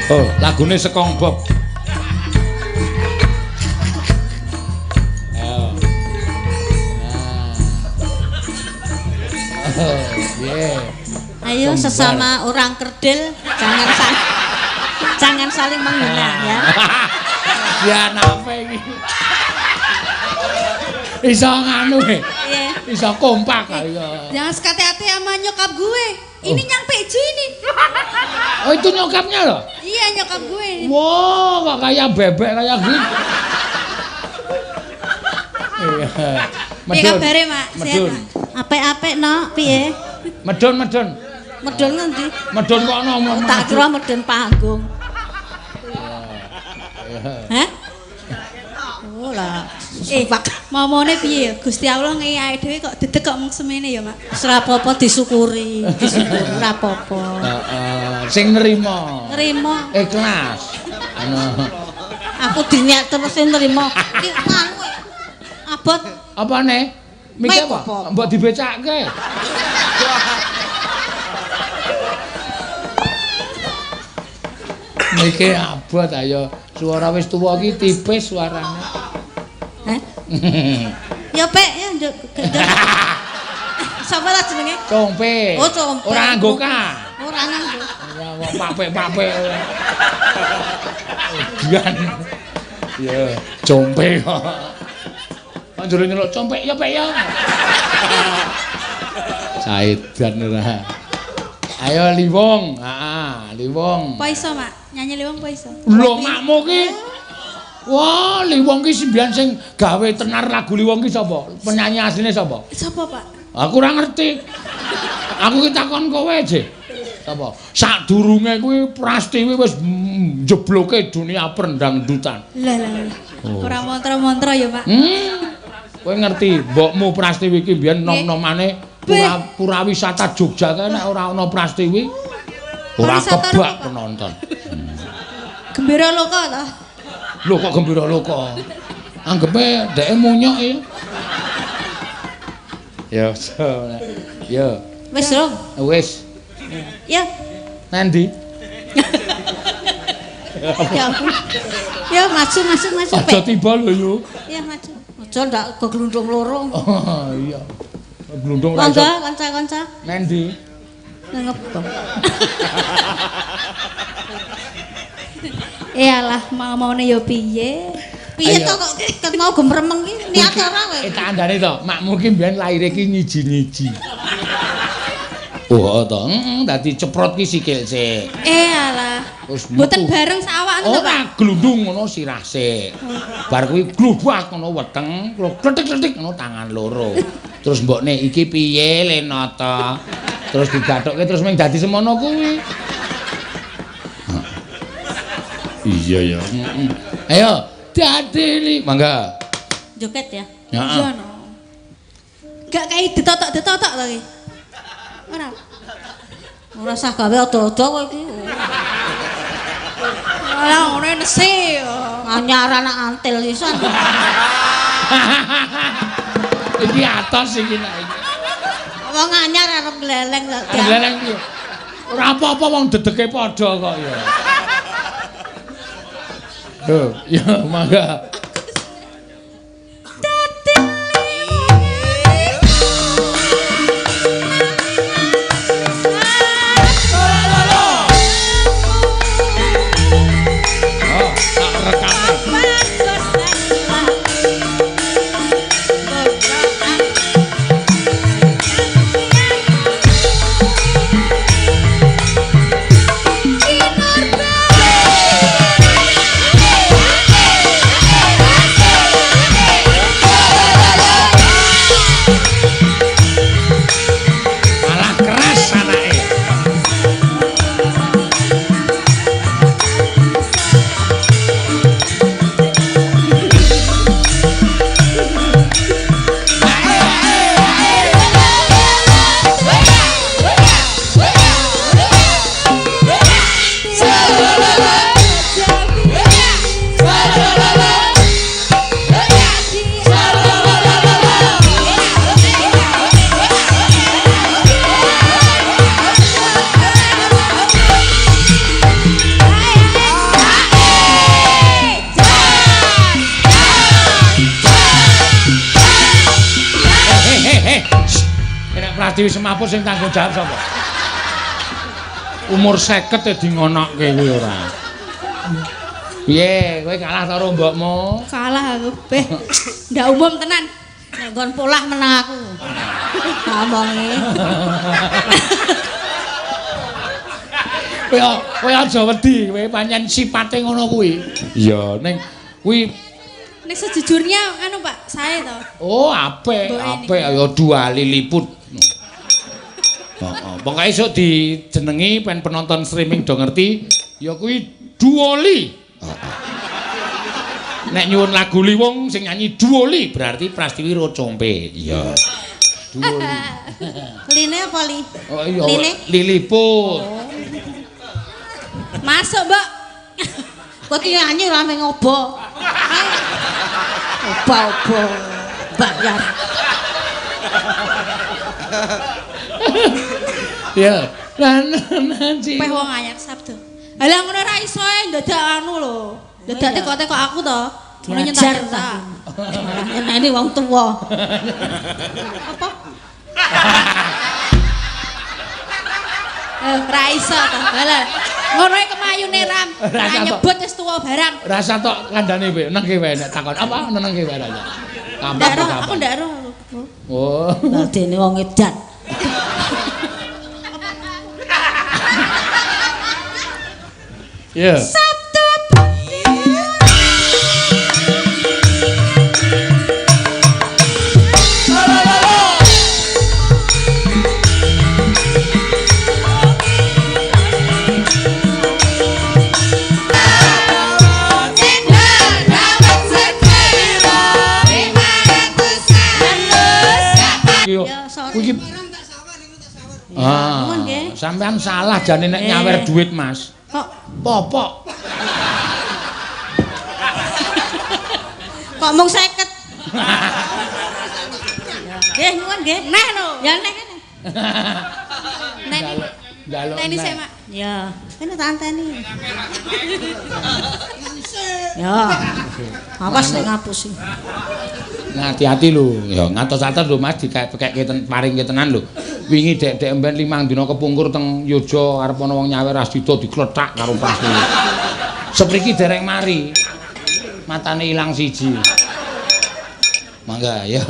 Oh, lagune Sekong Bob. Ayo. Nah. Oh, yeah. Ayo Kembar. sesama orang kerdil jangan saling menghina ya. Ya nape iki. Iso nganu e. Iya. Iso kompak ayo. Jangan sekate-ate sama nyokap gue. Ini nyang Peju ini. Oh, itu nyokapnya loh. Iya nyokap gue. Wow, kok kayak bebek kayak gitu. Iya. Piye kabare, Mak? Sehat, Medun. Mak? Apik-apik no, piye? Medun, medun. Medun ngendi? Medun kok ono. Tak kira medun panggung. Hah? Oh lah. Momone piye ya? Gusti Allah ngei awake dhewe kok dedeg kok mung semene ya, Mak. Wis ora apa-apa disyukuri, disyukuri ora apa-apa. Heeh, sing nerima. Nerima. Ikhlas. Anu. Aku dinyak terus sing nerima. Iki nganu abot. Apane? Mike Mike apa? apa? Mbok dibecake. Mike abot ayo. Suara wis tuwa iki tipis suarane. Hah? Ya Pek, ya nduk. Sapa ta jenenge? Compe. Oh, Compe. Ora nganggo ka. Ora nganggo. Ora wong papek-papek ora. Udian. Ya, compe kok. Kok njero nyeluk compe ya Pek ya. Saidan ora. Ayo Liwong. Heeh, Liwong. Apa iso, Mak? Nyanyi Liwong apa iso? Lho, makmu ki. Wah, Liwong ki simbian sing gawe tenar lagu Liwong ki sapa? Penyanyi asline sapa? Sapa, Pak? Aku ora ngerti. Aku ki takon kowe, Je. Sapa? Sadurunge kuwi Prastiwi wis njebloke dunia pendangdutan. Lah lah lah. Ora mantra-mantra ya, Pak. Kowe ngerti, mbokmu Prastiwi ki mbiyen nom-nomane pura wisata Jogja kae nek ora ana Prastiwi ora kebak penonton. Gembira Loka ta? Lho kok Gembira Loka? Anggepe dheke munyok ya. Ya, ya. Wis, Rong. Wis. Ya. Nandi? Ya ampun. Ya maju maju maju. Aja tiba lho yo. Ya maju. Aja ndak keglundung loro. Oh iya. Glundung ra iso. Monggo kanca-kanca. Nandi? Nang ngebong. Iyalah, mau-maune yo piye? Piye to kok ket mau gemremeng ki niat ora kowe? Tak andane to, makmu ki mbiyen laire ki nyiji-nyiji. Oh to, heeh, dadi ceprot ki sikil sik. Alah. Mboten bareng sak awak ngono to, Pak? Ora, glundung ngono sirah sik. Bar kuwi glubak ngono weteng, kletik-kletik ngono tangan loro. Terus mbokne iki piye Lenata? Terus digathukke terus mung dadi semono kuwi. Iya ya. Heeh. Ayo, dadi li, mangga. Joget ya. Heeh. Iya no. Gak kae ditotok-ditotok to ki. Ora. Ora usah gawe ado-ado kowe iki. Ora ngono nesi. Anyar anak antil iso. Iki atos iki nek iki. Wong anyar arep gleleng kok. Gleleng piye? Ora apa-apa wong dedeke padha kok ya. Lho, ya mangga. Oh, tak rekame. Malah keras anake. Hehehe. Nek Pratiwi Semaput sing tanggung jawab sapa? Umur 50 e di ngonokke kuwi ora. Piye, kowe kalah karo mbokmu? Kalah aku, beh. Ndak umum tenan. Nek nggon polah menang aku. Tak omongi. Kowe aja wedi, kowe pancen sipate ngono kuwi. Iya, ning kuwi Nek sejujurnya anu Pak, sae to. Oh, apik, apik ayo dua liliput. Heeh, pokoke esuk dijenengi pen penonton streaming do ngerti ya kuwi Duoli. Heeh. Nek nyuwun lagu Liwong sing nyanyi Duoli berarti Prastiwi Rocompe. Iya. Duoli. Line apa li? Oh iya, Line? Liliput. Oh. Masuk, Mbok. Kowe ki nyanyi ora mung ngobo. Oba-oba bayar. Ya, lan nanti. Peh wong anyar sabdo. Halah ngono ora iso e ndadak anu lho. Ndadak tekok-tekok aku to. Ngono nyentak-nyentak. Nyeneni wong tuwa. Apa? Ora iso to. Halah. Ngono e kemayune Ram. Ora nyebut wis tuwa barang. Rasa tok kandhane kowe, nengke wae nek takon. Apa nengke wae rasa. Ndak roh, aku ndak roh. Oh. Dadene wong edan. Iya. Sabda Iki ah, sampean salah jane nek nyawer duit, Mas. Kok popok. Kok mung 50. Nggih, nuwun nggih. Neh lho. Ya neh. Neh. Njaluk. Teni sik, Mak. Ya, kene tak anteni. Ya. Awas nek ngapusi. Hati-hati lho. Ya ngatos-atos lho Mas dikek-kekke paringke tenan lho. Wingi dek-dek mben 5 dina kepungkur teng Yojo arep ana wong nyawer asdida diklethak karo pasti. Sepriki dereng mari. Matane ilang siji. Mangga ya.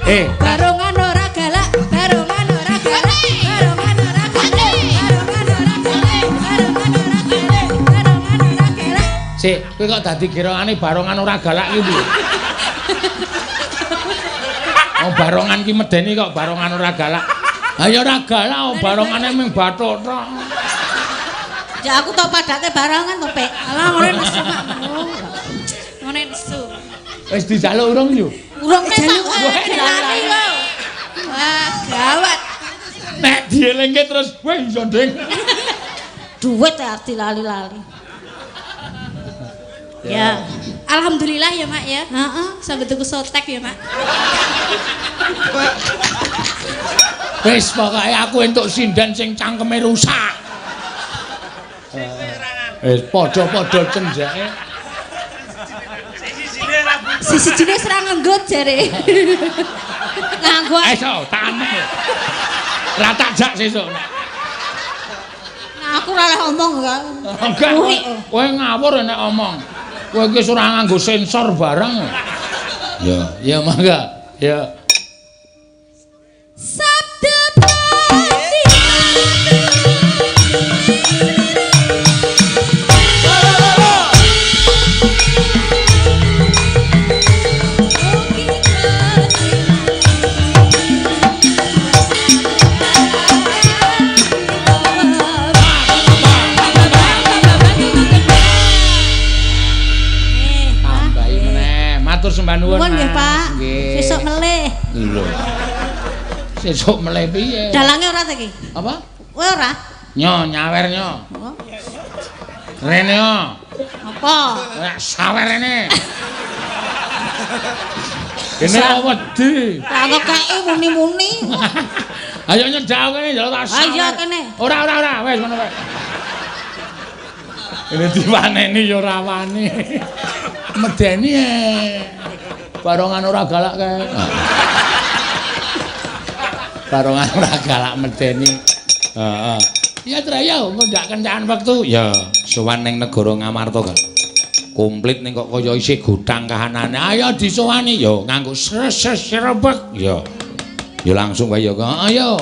Barongan ora galak, barongan ora galak, barongan ora galak, barongan ora galak, barongan ora galak, barongan ora galak. Sik, kowe kok dadi girongane barongan ora galak iki piye? Oh, barongan ki medeni kok barongan ora galak. Ha ya ora galak, oh, barongane mung bathuk tok. Ya aku tau padake barongan to, Pek. Alah ngene nesu, Mak. Ngene nesu. Wis dijaluk urung yo? Urung jaluk. Wah, gawat. Nek dielingke terus kowe iso nding. Duit arep dilali-lali. Ya. Alhamdulillah ya, Mak ya. Heeh. Sampai tuku sotek ya, Mak. Wis pokoke aku entuk sinden sing cangkeme rusak. Wis padha-padha cenjake. Sisi jenis ora nganggo jare. Nganggo. Ayo tak aneh. Ra tak jak sesuk. Nah aku ora oleh omong kok. Enggak. Kowe ngawur nek omong. Kowe iki wis ora nganggo sensor barang. Ya, ya mangga. Ya. Sabda pati. Sembah nuwun. Nuwun nggih, Pak. Sesuk melih. Lho. Sesuk melih piye? Dalange ora ta iki? Apa? Kowe ora? Nyo nyawer nyo. Rene yo. Apa? Nek sawer rene. Kene kok wedi. Lah kok kei muni-muni. Ayo nyedak kene ya tak sawer. Ayo kene. Ora ora ora wis ngono wae. Ini diwaneni ya ora wani. Medeni e. Barongan ora galak kae. Barongan ora galak medeni. Heeh. Ya Traya engko ndak kencan wektu. Ya, sowan ning negara Ngamarta kan. Komplit ning kok kaya isih gotang kahanane. Ayo disowani ya nganggo sresrebek. Ya. Ya langsung wae ya. Ayo.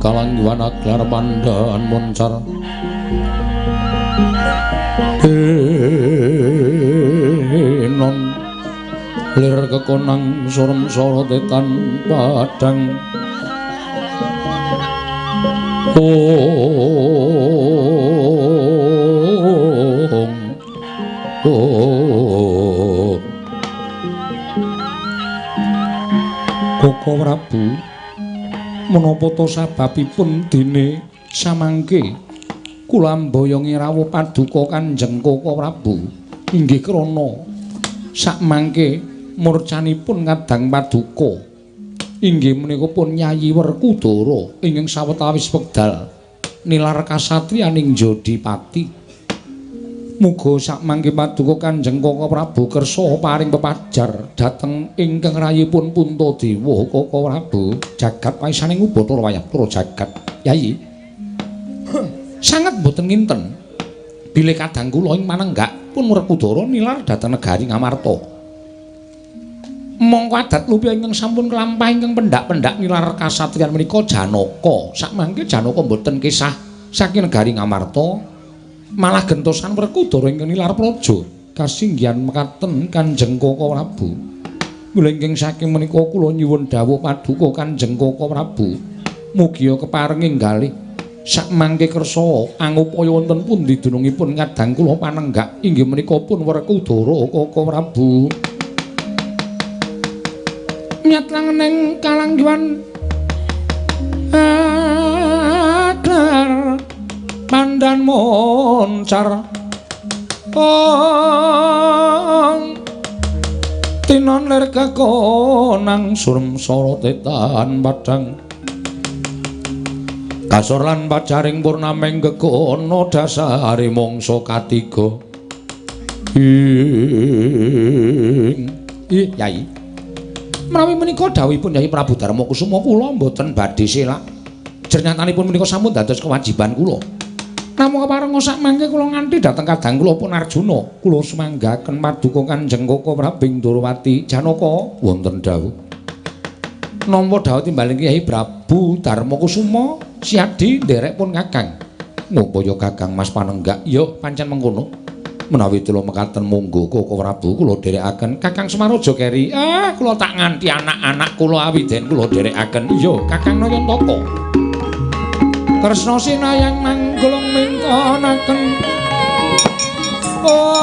Kalangguan aglar pandhan moncar enon lir kekonang surem sorote tan padang ong ong Koko Prabu, menapa ta sababipun dene samangke kula mboyongi rawuh paduka Kanjeng Koko Prabu inggih krana sakmangke murcanipun kadang paduka inggih menika pun Yayi Werkudara ingkang sawetawis wekdal nilar kasatriyaning Jodipati. Muga sakmangke paduka Kanjeng Koko Prabu kersa paring pepajar dhateng ingkang rayipun Puntadewa. Koko Prabu jagat paisaning Ubathara wayah pura jagat. Yayi sanget boten nginten bilih kadang kula ing manenggak pun Werkudara nilar dhateng negari Ngamarta. Mongko adat lupi ingkang sampun kelampah ingkang pendhak-pendhak nilar kasatriyan menika Janaka. Sakmangke Janaka boten kisah saking negari Ngamarta, malah gentosan Werkudara ingkang nilar praja. Kasinggihan mekaten Kanjeng Koko Prabu. Mula ingkang saking menika kula nyuwun dawuh paduka Kanjeng Koko Prabu, mugia keparenging galih sakmangke kersa angupaya wonten pundi dunungipun kadang kula panenggak inggih menika pun Werkudara Koko Prabu. Nyat langeneng kalangguan aglar pandan moncar ong tinon lir kekonang surem sorote tan padang kasor lan pacaring purnameng gegono dasare mangsa katiga. Ing Yai, menawi menika dawuhipun Yai Prabu Darma Kusuma kula mboten badhe selak. Jernyatanipun menika sampun dados kewajiban kula. Namung keparenga sakmangke kula nganti dhateng kadang kula pun Arjuna, kula sumanggaken paduka Kanjeng Koko Prabu Ndorowati Janaka wonten dawuh. Nampa dawuh timbaling Kyai Prabu Darma Kusuma siadi nderek pun Kakang. Ngupaya Kakang Mas panenggak, ya pancen mengkono. Menawi kula mekaten monggo Koko Prabu kula dherekaken. Kakang Semar aja keri. Ah, kula tak nganti anak-anak kula awiden kula dherekaken. Iya, Kakang Nayantaka. Kresna sinayang manggulung mingkonaken Oh.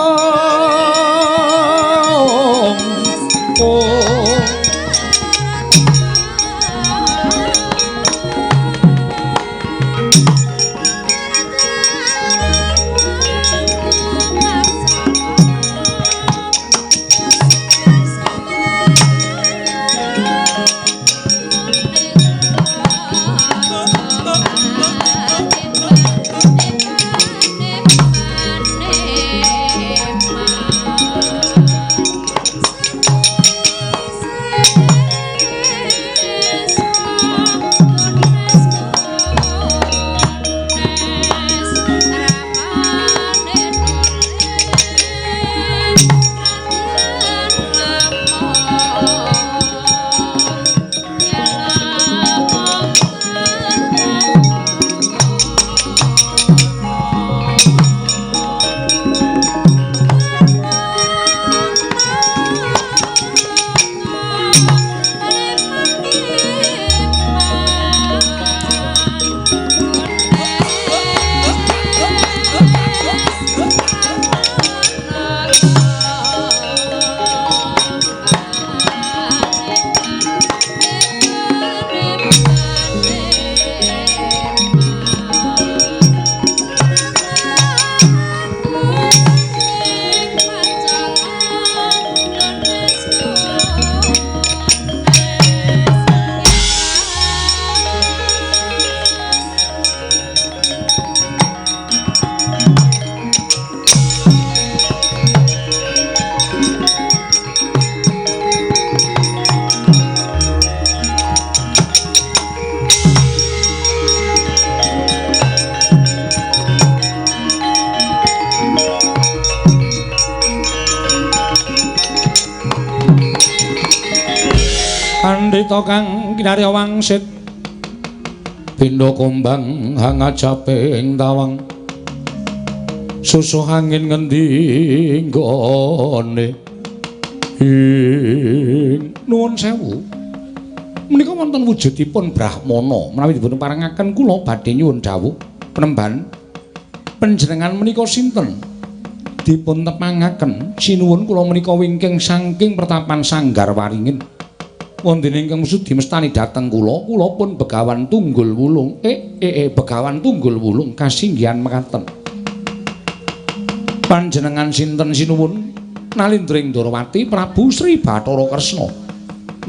Pandhita kang kinarya wangsit bindha kumbang hangajaping tawang susuh angin ngendi nggone ing nuwun sewu menika wonten wujudipun brahmana menawi dipun parengaken kula badhe nyuwun dawuh penemban panjenengan menika sinten dipun tepangaken sinuwun kula menika wingking saking pertapan Sanggar Waringin. Wonten ingkang sudi mestani dhateng kula, kula pun Begawan Tunggul Wulung. Begawan Tunggul Wulung kasinggihan mekaten. Panjenengan sinten sinuwun? Nalindring Ndorowati Prabu Sri Bathara Kresna.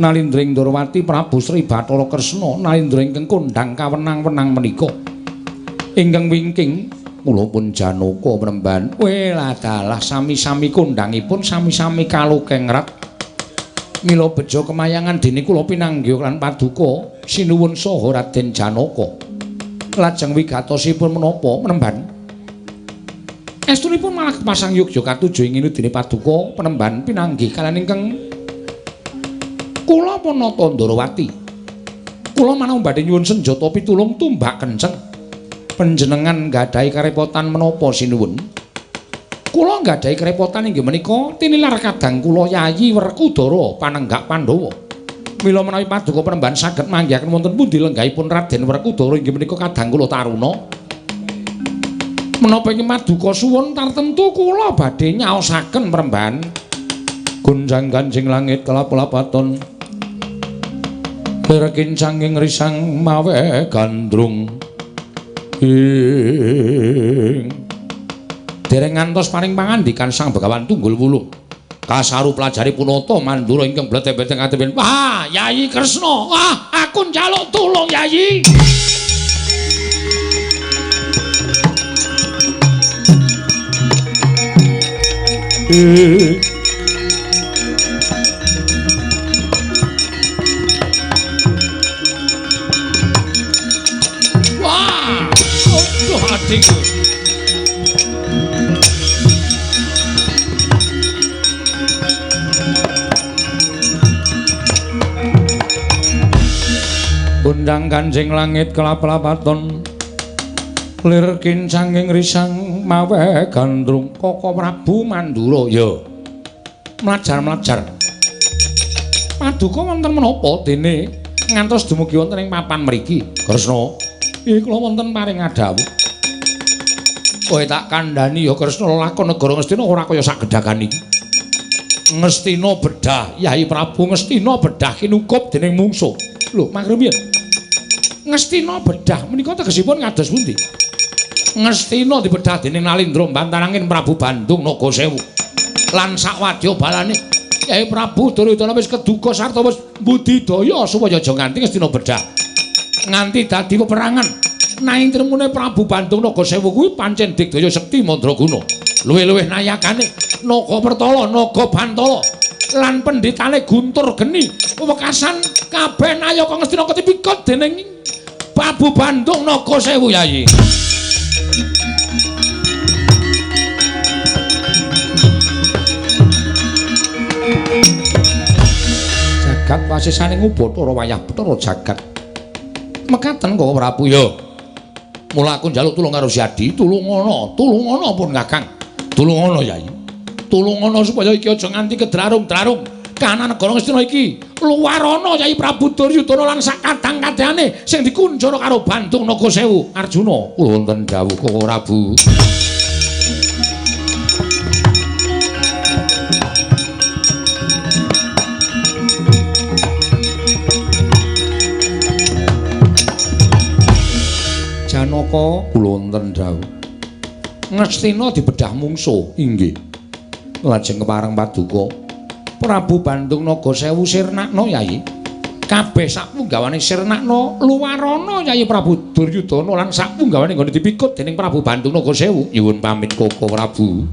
Nalindring Ndorowati Prabu Sri Bathara Kresna, nalindra ingkang kondhang kawenang-wenang menika. Ingkang wingking kula pun Janaka mremban. Weladalah sami-sami kondhangipun sami-sami kalukengrat. Mila bejo kemayangan dene kula pinanggih lan paduka sinuwun saha Raden Janaka. Lajeng wigatosipun menapa penemban? Estunipun malah kepasang yogya katuju ing dene paduka penemban pinanggih kaliyan ingkang kula Panata Ndorowati. Kula manung badhe nyuwun senjata pitulung tumbak kenceng. Panjenengan nggadahi karepotan menapa sinuwun? Kula nggadahi kerepotan inggih menika tinilar kadang kula Yayi Werkudara panenggak Pandhawa. Mila menawi paduka penemban saged manggihaken wonten pundi lenggahipun Raden Werkudara inggih menika kadang kula Taruna. Menapa ing paduka suwun tartemtu kula badhe nyaosaken peremban. Gonjang-ganjing langit kelap-lapaton. Lir kincanging risang mawe gandrung. Ing dereng ngantos paring pangandikan Sang Begawan Tunggul Wulung. Kasaru pelajari punata Mandura ingkang bleteh-bleteh katepen. Wah, Yayi Kresna, wah, aku njaluk tulung Yayi. Wah, aduh adikku. Undang kanjeng langit kelap-lapaton lir kincanging risang mawe gandrung. Koko Prabu Mandura ya mlajar-mlajar paduka wonten menapa dene ngantos dumugi wonten ing papan mriki Kresna? Iki kula wonten paring adhawuh. Kowe tak kandhani ya Kresna lakon negara Ngastina ora kaya sak gedhagan iki. Ngastina bedah, Yai Prabu Ngastina bedah kinukup dening mungsuh. Lho, mangke piye? Ngastina bedah menika tegesipun ngados pundi? Ngastina dibedah dening Nalindra Bantarangin Prabu Bandung Naga Sewu. Lan sakwadya balane Yai Prabu Duryudana wis keduga sarta wis budidaya supaya aja nganti Ngastina bedah. Nganti dadi peperangan. Nanging tremune Prabu Bandung Naga Sewu kuwi pancen digdaya sekti mandraguna. Luwih-luwih nayakane Naga Pertala, Naga Bantala lan pendhitane Guntur Geni wekasan kabeh nayaka Ngastina ketipikut dening Prabu Bandung Naga Sewu Yai. Jagat wasisaning Ubathara wayah Bathara jagat. Mekaten kok Prabu ya. Mula aku njaluk tulung karo Siadi, tulungono, tulungono pun Kakang. Tulungono Yai. Tulungono supaya iki aja nganti kedrarum-drarum. Kahanan negara Ngastina iki luwarana Yai Prabu Duryudana lan sakadang-kadane sing dikunjara karo Bandung Naga Sewu. Arjuna, kula wonten dawuh Koko Prabu. Janaka, kula wonten dawuh. Ngastina dibedah mungsuh, inggih. Lajeng kepareng paduka Prabu Bandung Naga Sewu sirnakna Yai. Kabeh sakpunggawane sirnakna luwarana Yai Prabu Duryudana lan sakpunggawane nggone dipikut dening Prabu Bandung Naga Sewu. Nyuwun pamit Koko Prabu.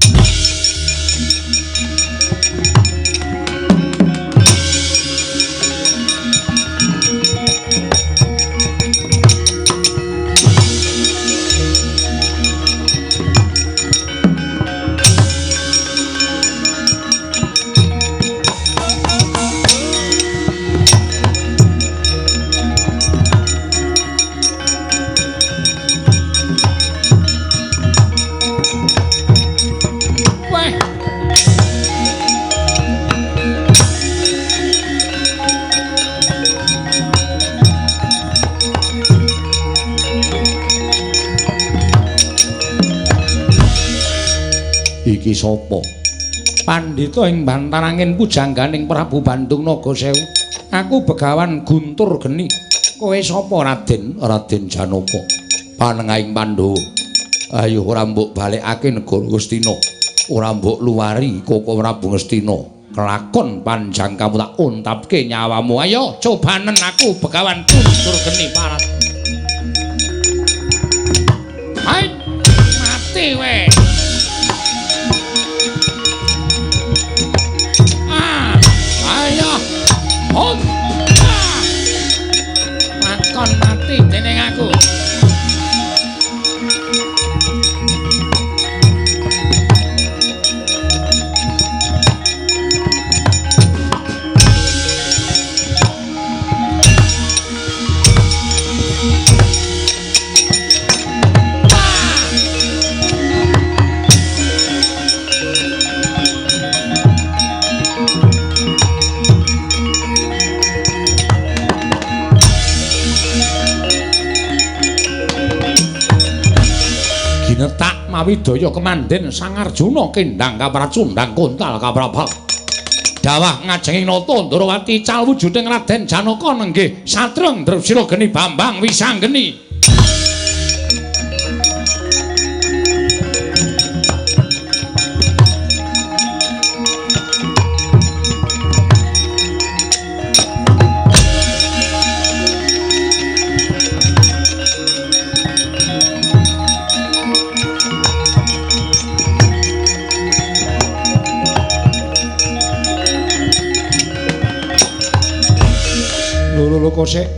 Iki sapa? Pandhita ing Bantarangin pujangganing Prabu Bandung Naga Sewu. Aku Begawan Guntur Geni. Kowe sapa Raden? Raden Janaka. Panengahing Pandhawa. Ayo ora mbok balekake negara Ngastina. Ora mbok luwari Koko Prabu Ngastina. Kelakon panjang kamu tak untapke nyawamu. Ayo cobanen aku Begawan Guntur Geni parat. Hai, mati we. Lakon mati dening aku. Ginetak mawidaya kemandhen Sang Arjuna kendhang kapracundhang kontal kaprabal. Dawah ngajenging nata Ndrawati cal wujuding Raden Janaka nenggih satreng Drepsira Geni Bambang Wisanggeni. Kosek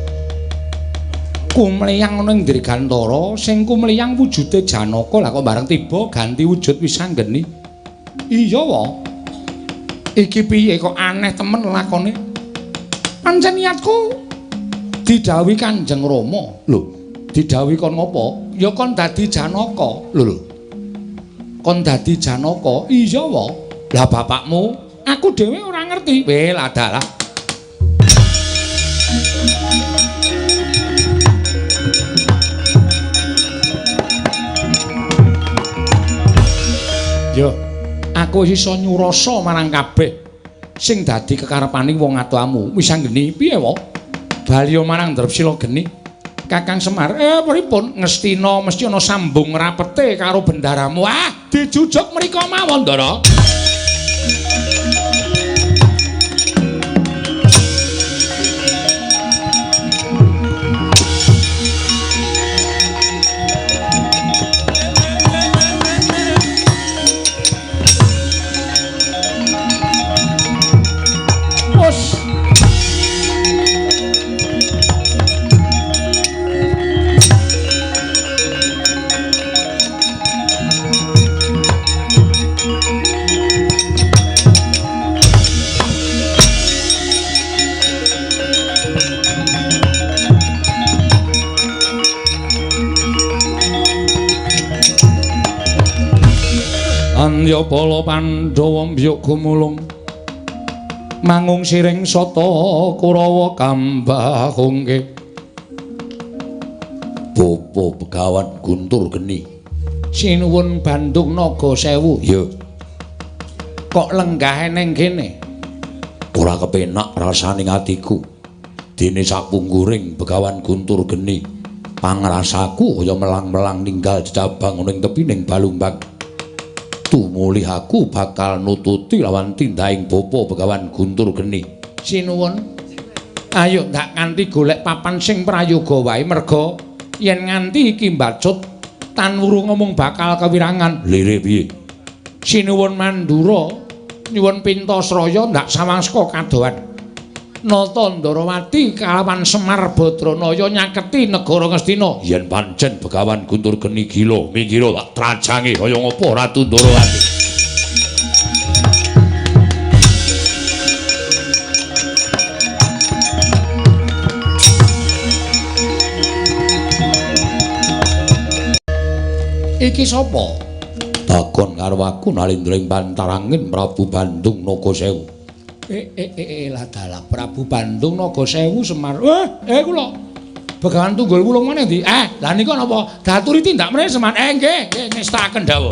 kumleyang ana ing Dirgantara sing kumleyang wujude Janaka lah kok bareng tiba ganti wujud Wisanggeni. Iya wa. Iki piye kok aneh temen lakone. Pancen niatku didhawuhi Kanjeng Rama. Lho, didhawuhi kon ngopo? Ya kon dadi Janaka. Lho lho. Kon dadi Janaka? Iya wa. Lah bapakmu aku dhewe ora ngerti. Weh, ladalah. Yo, aku wis iso nyurasa marang kabeh sing dadi kekarepaning wong atuamu. Wis anggeni piye wae? Bali marang Drepsila geni. Kakang Semar, pripun Ngastina mesti ana sambung rapete karo bendaramu. Ah, dijujuk mriko mawon, Ndara. Andya bala Pandhawa mbyuk gumulung mangung siring sata Kurawa kambahungke. Bapa Begawan Guntur Geni, sinuwun Bandung Naga Sewu. Ya. Kok lenggah ning kene? Ora kepenak rasane atiku. Dene sapungguring Begawan Guntur Geni pangrasaku kaya melang-melang ninggal jejabang ning tepining Balumbang. Tumulih aku bakal nututi lawan tindahing Bapa Begawan Guntur Geni. Sinuwun, ayo ndak nganti golek papan sing prayoga wae, merga yen nganti iki mbacut tan wuru ngomong bakal kewirangan. Lire piye? Sinuwun Mandura nyuwun pintasraya ndak sawang saka kadohan. Nata Ndarawati kalawan Semar Badranaya nyaketi negara Ngastina. Yen pancen Begawan Guntur Geni gila, minggira tak trajange kaya ngapa Ratu Ndarawati. Iki sapa? Takon karo aku nalindra ing bantarangin Prabu Bandung Naga Sewu. Lah dalah Prabu Bandung Naga Sewu Semar. Kula. Begawan Tunggul Wulung meneh ndi? Lah nika napa? Daturi tindak mrene Semar. Nggih, nggih ngestakaken dawuh.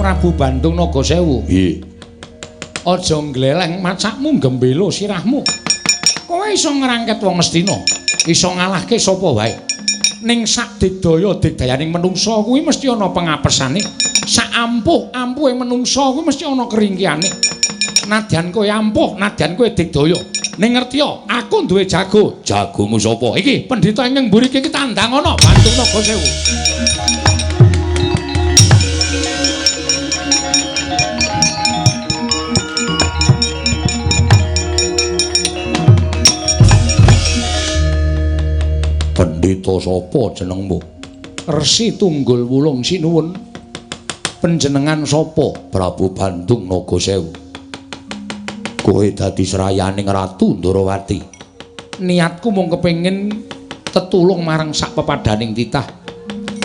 Prabu Bandung Naga Sewu. Nggih. Aja ngleleng macakmu gembelo sirahmu. Kowe iso ngrangket wong Ngastina, iso ngalahke sapa wae. Ning sak digdaya digdayaning menungsa kuwi mesti ana pengapesane. Sak ampuh-ampuhe menungsa kuwi mesti ana keringkihane. Nadyan kowe ampuh, nadyan kowe digdaya. Ning ngertiya, aku duwe jago. Jagomu sapa? Iki pendhita ing mburi iki tandang ana Bandung Naga Sewu. Pendhita sapa jenengmu? Resi Tunggul Wulung sinuwun. Panjenengan sapa? Prabu Bandung Naga Sewu. Kowe dadi srayaning Ratu Ndarawati. Niatku mung kepengin tetulung marang sak pepadaning titah.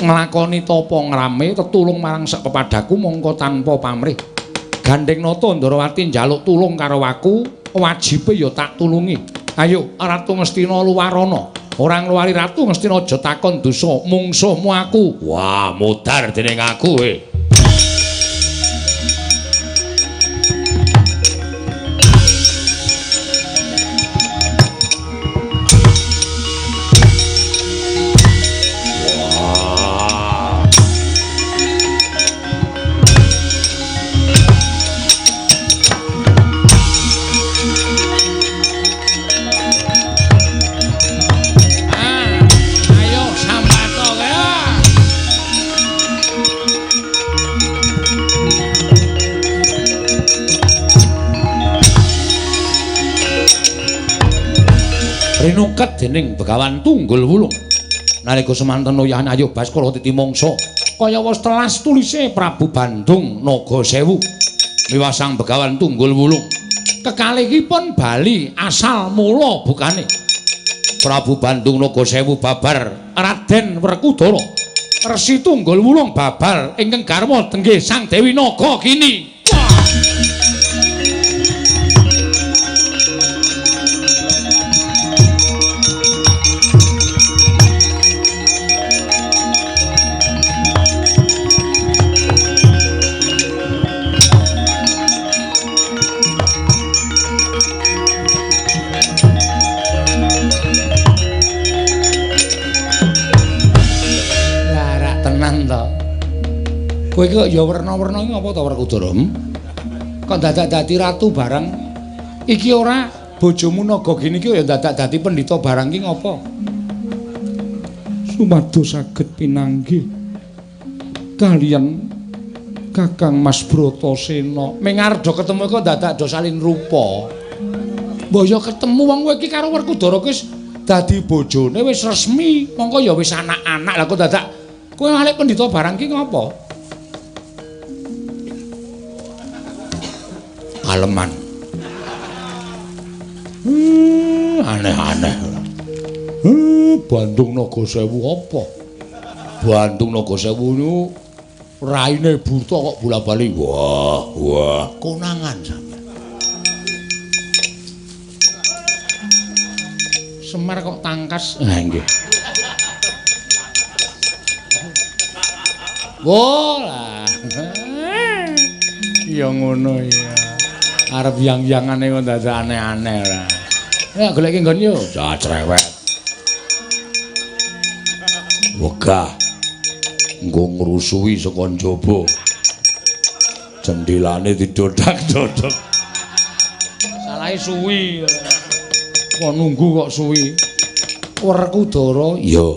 Nglakoni tapa ngrame tetulung marang sak pepadaku mongko tanpa pamrih. Gandeng Nata Ndarawati njaluk tulung karo aku, wajibe ya tak tulungi. Ayo Ratu Ngastina luwarana. Ora ngluwari Ratu Ngastina aja takon dosa mungsuhmu aku. Wah, modar dening aku kowe. Wah. Rinuket dening Begawan Tunggul Wulung. Nalika semanten uyahan ayo Baskara titi mangsa kaya wis telas tulise Prabu Bandung Naga Sewu miwasang Begawan Tunggul Wulung. Kekalihipun bali asal mula bukane. Prabu Bandung Naga Sewu babar Raden Werkudara. Resi Tunggul Wulung babar ingkang garwa tenggih Sang Dewi Naga kini. Wah. Kowe iki kok ya werna-werna iki apa to Werkudara? Kok dadak dadi ratu barang? Iki ora bojomu Nagagini iki ya dadak dadi pendhita barang iki ngapa? Sumados saged pinanggih kaliyan Kakang Mas Bratasena. Ming arep do ketemu kok dadak do salin rupa. Mbah ya ketemu wong kowe iki karo Werkudara wis dadi bojone wis resmi, mongko ya wis anak-anak. Lah kok dadak kowe alik pendhita barang iki ngapa? Aleman. Aneh-aneh. Bandung Naga Sewu apa? Bandung Naga Sewu niku raine buta kok bola-bali. Wah, wah, konangan sampean. Semar kok tangkas. Ha nggih. Wah. Ya ngono ya. Arep yang-yangane kok dadak aneh-aneh ora. Ya goleki nggon yo. Cah cerewet. Wegah. Nggo ngrusuhi saka njaba. Jendelane didodak-dodok. Salahe suwi. Kok nunggu kok suwi. Werkudara iya.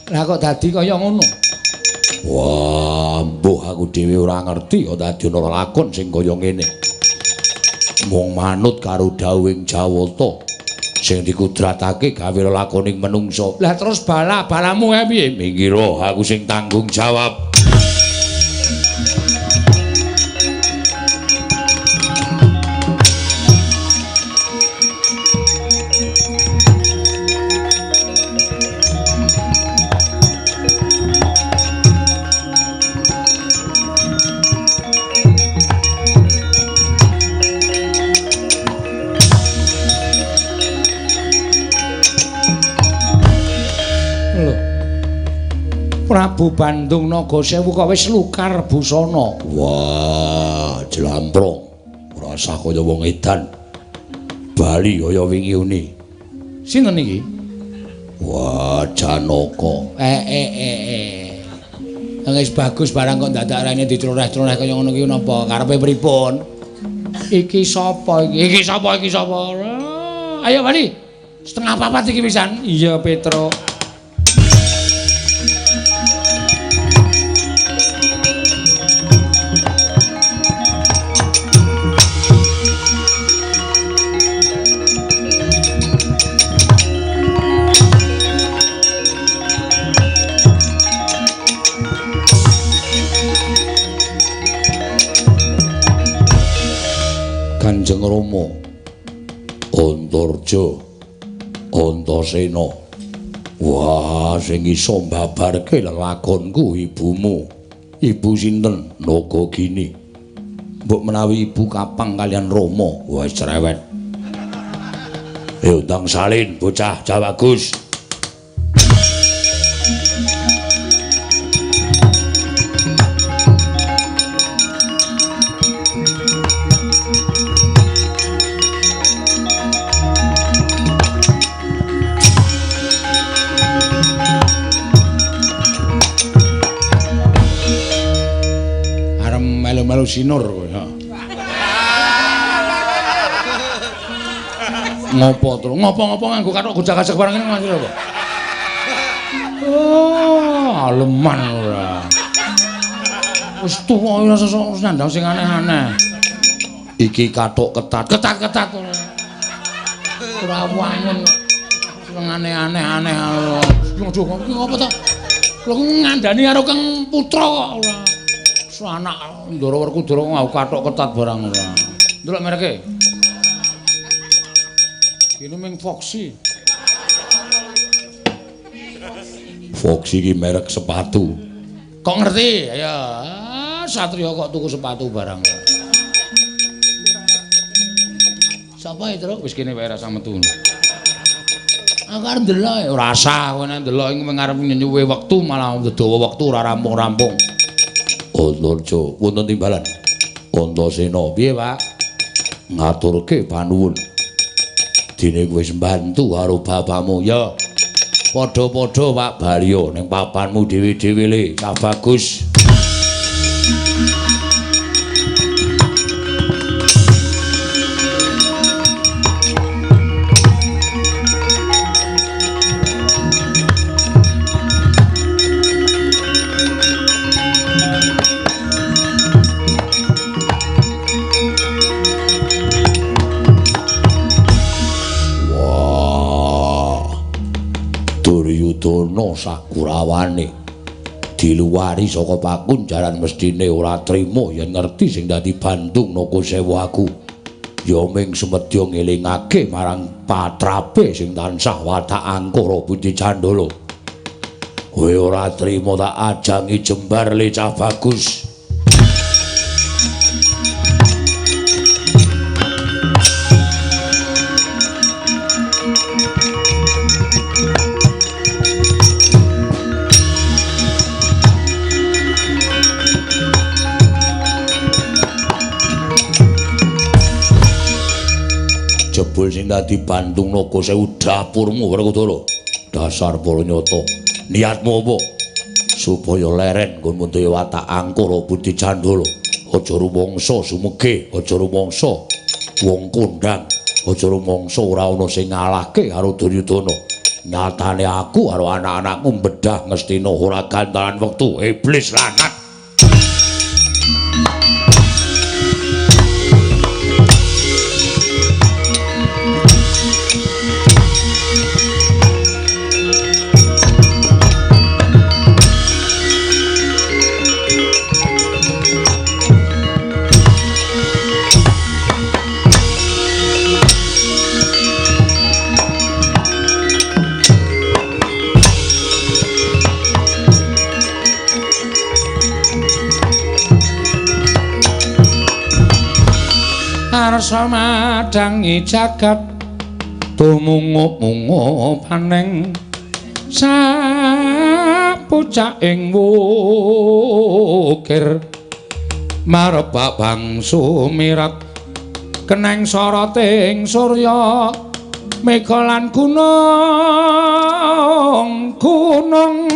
Lah kok dadi kaya ngono? Wah, mbuh aku dhewe ora ngerti kok dadi ana lakon sing kaya ngene. Mung manut karo dawuhing Jawata sing dikudratake gawe lelakoning menungsa. Lah terus bala-balamu kae piye? Minggiro aku sing tanggung jawab. Prabu Bandung Naga Sewu kok wis lukar busana. Wah, jlamprong. Ora usah kaya wong edan. Bali kaya wingi uni. Sinten iki? Wah, Janaka. Wis bagus barang kok dadak raine diceloreh-celoreh kaya ngono ki napa? Karepe pripun? Iki sapa iki? Iki sapa? Iki sapa? Ayo bali. 3:30 iki pisan. Iya, Petro. Kanjeng Rama Antarja Antasena. Wah, sing iso mbabarke lelakonku ibumu. Ibu sinten? Nagagini. Mbok menawi ibu kapang kalian Rama. Wah, cerewet. Ayo ndang salin bocah Jawagus. Melu sinur kowe. Ngopo to? Ngopo-ngopo nganggo kathok gojak-gajak barang ngene maksud apa? Oh, aleman ora. Wis tuwa ora sesuk nandang sing aneh-aneh. Iki kathok ketat, ketat-ketat ora. Ora wangun. Sing aneh-aneh aneh. Aduh, iki ngopo to? Lho ngandani karo Kang Putra kok ora. Anak Ndara Werkudara nganggo kathok ketat barang ora. Ndelok mereke. Kene ming Foxy. Foxy iki merek sepatu. Kok ngerti? Ya, satria kok tuku sepatu barang. Sapa itu? Wis kene wae rasa metu. Aku arep ndelok ora usah kowe nek ndelok iki mung arep nyenyuwe wektu malah dawa wektu ora rampung-rampung. Antarja wonten timbalan. Antasena piye, Pak? Ngaturke panuwun. Dene kowe wis mbantu karo bapakmu. Ya. Padha-padha Pak Balya ning papanmu dhewe-dhewe le. Cah bagus. Duryudana sakurawane. Diluwari saka pakunjaran mestine ora trima yen ngerti sing dadi Bandung Naga Sewu aku. Ya ming semedya ngelingake marang patrape sing tansah watak angkara budi candala. Kowe ora trima tak ajangi jembar le cah bagus. Jebul sing dadi Bandung Naga Sewu dapurmu Werkudara. Dasar para nyata. Niatmu apa? Supaya leren nggonmu dhewe watak angkara budi candala. Aja rumangsa sumege, aja rumangsa wong kondhang, aja rumangsa ora ana sing ngalahke karo Duryudana. Nyatane aku karo anak-anakku bedah ngestina ora gantaran wektu. Iblis lanat. Arsa madangi jagat tumungup-mungup paneng sapucaking wukir marebak bangsu mirat keneng soroting surya mega lan gunung gunung.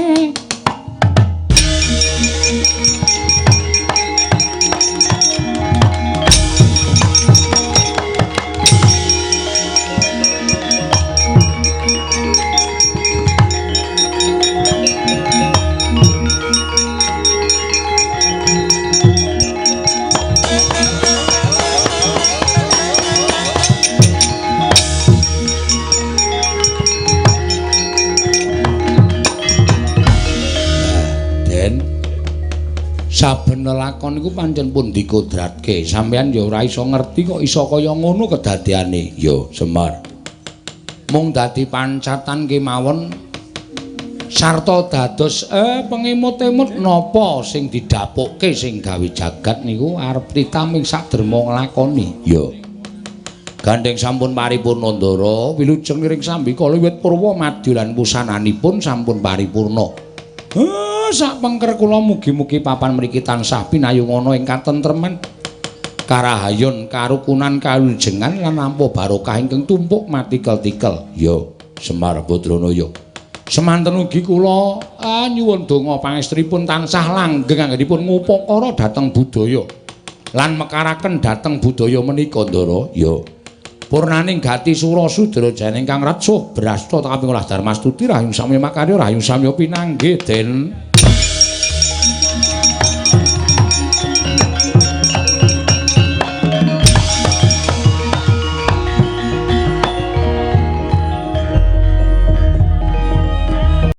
Saben lelakon iku pancen pun dikodratke. Sampeyan ya ora iso ngerti kok iso kaya ngono kedadeane. Ya, Semar. Mung dadi pancatan kemawon sarta dados pengemut-emut napa sing didhapukke sing gawe jagat niku arep titaming saderma nglakoni. Ya. Gandheng sampun paripurna Ndara, wilujeng niring sambikala wiwit purwa madya lan wusananipun sampun paripurna. Sak pengker kula mugi-mugi papan mriki tansah pinayungana ing katentreman, karahayon, karukunan, kalujengan lan nampa barokah ingkang tumpuk matikel-tikel. Ya, Semar Badranaya. Semanten ugi kula nyuwun donga pangestripun tansah langgeng anggenipun ngupakara dhateng budaya lan mekaraken dhateng budaya menika, Ndara. Ya. Purnaning gati sura sudra jane ingkang retsuh brasta kaping olah darmastuti rahayu samya makarya rahayu samya pinanggih den.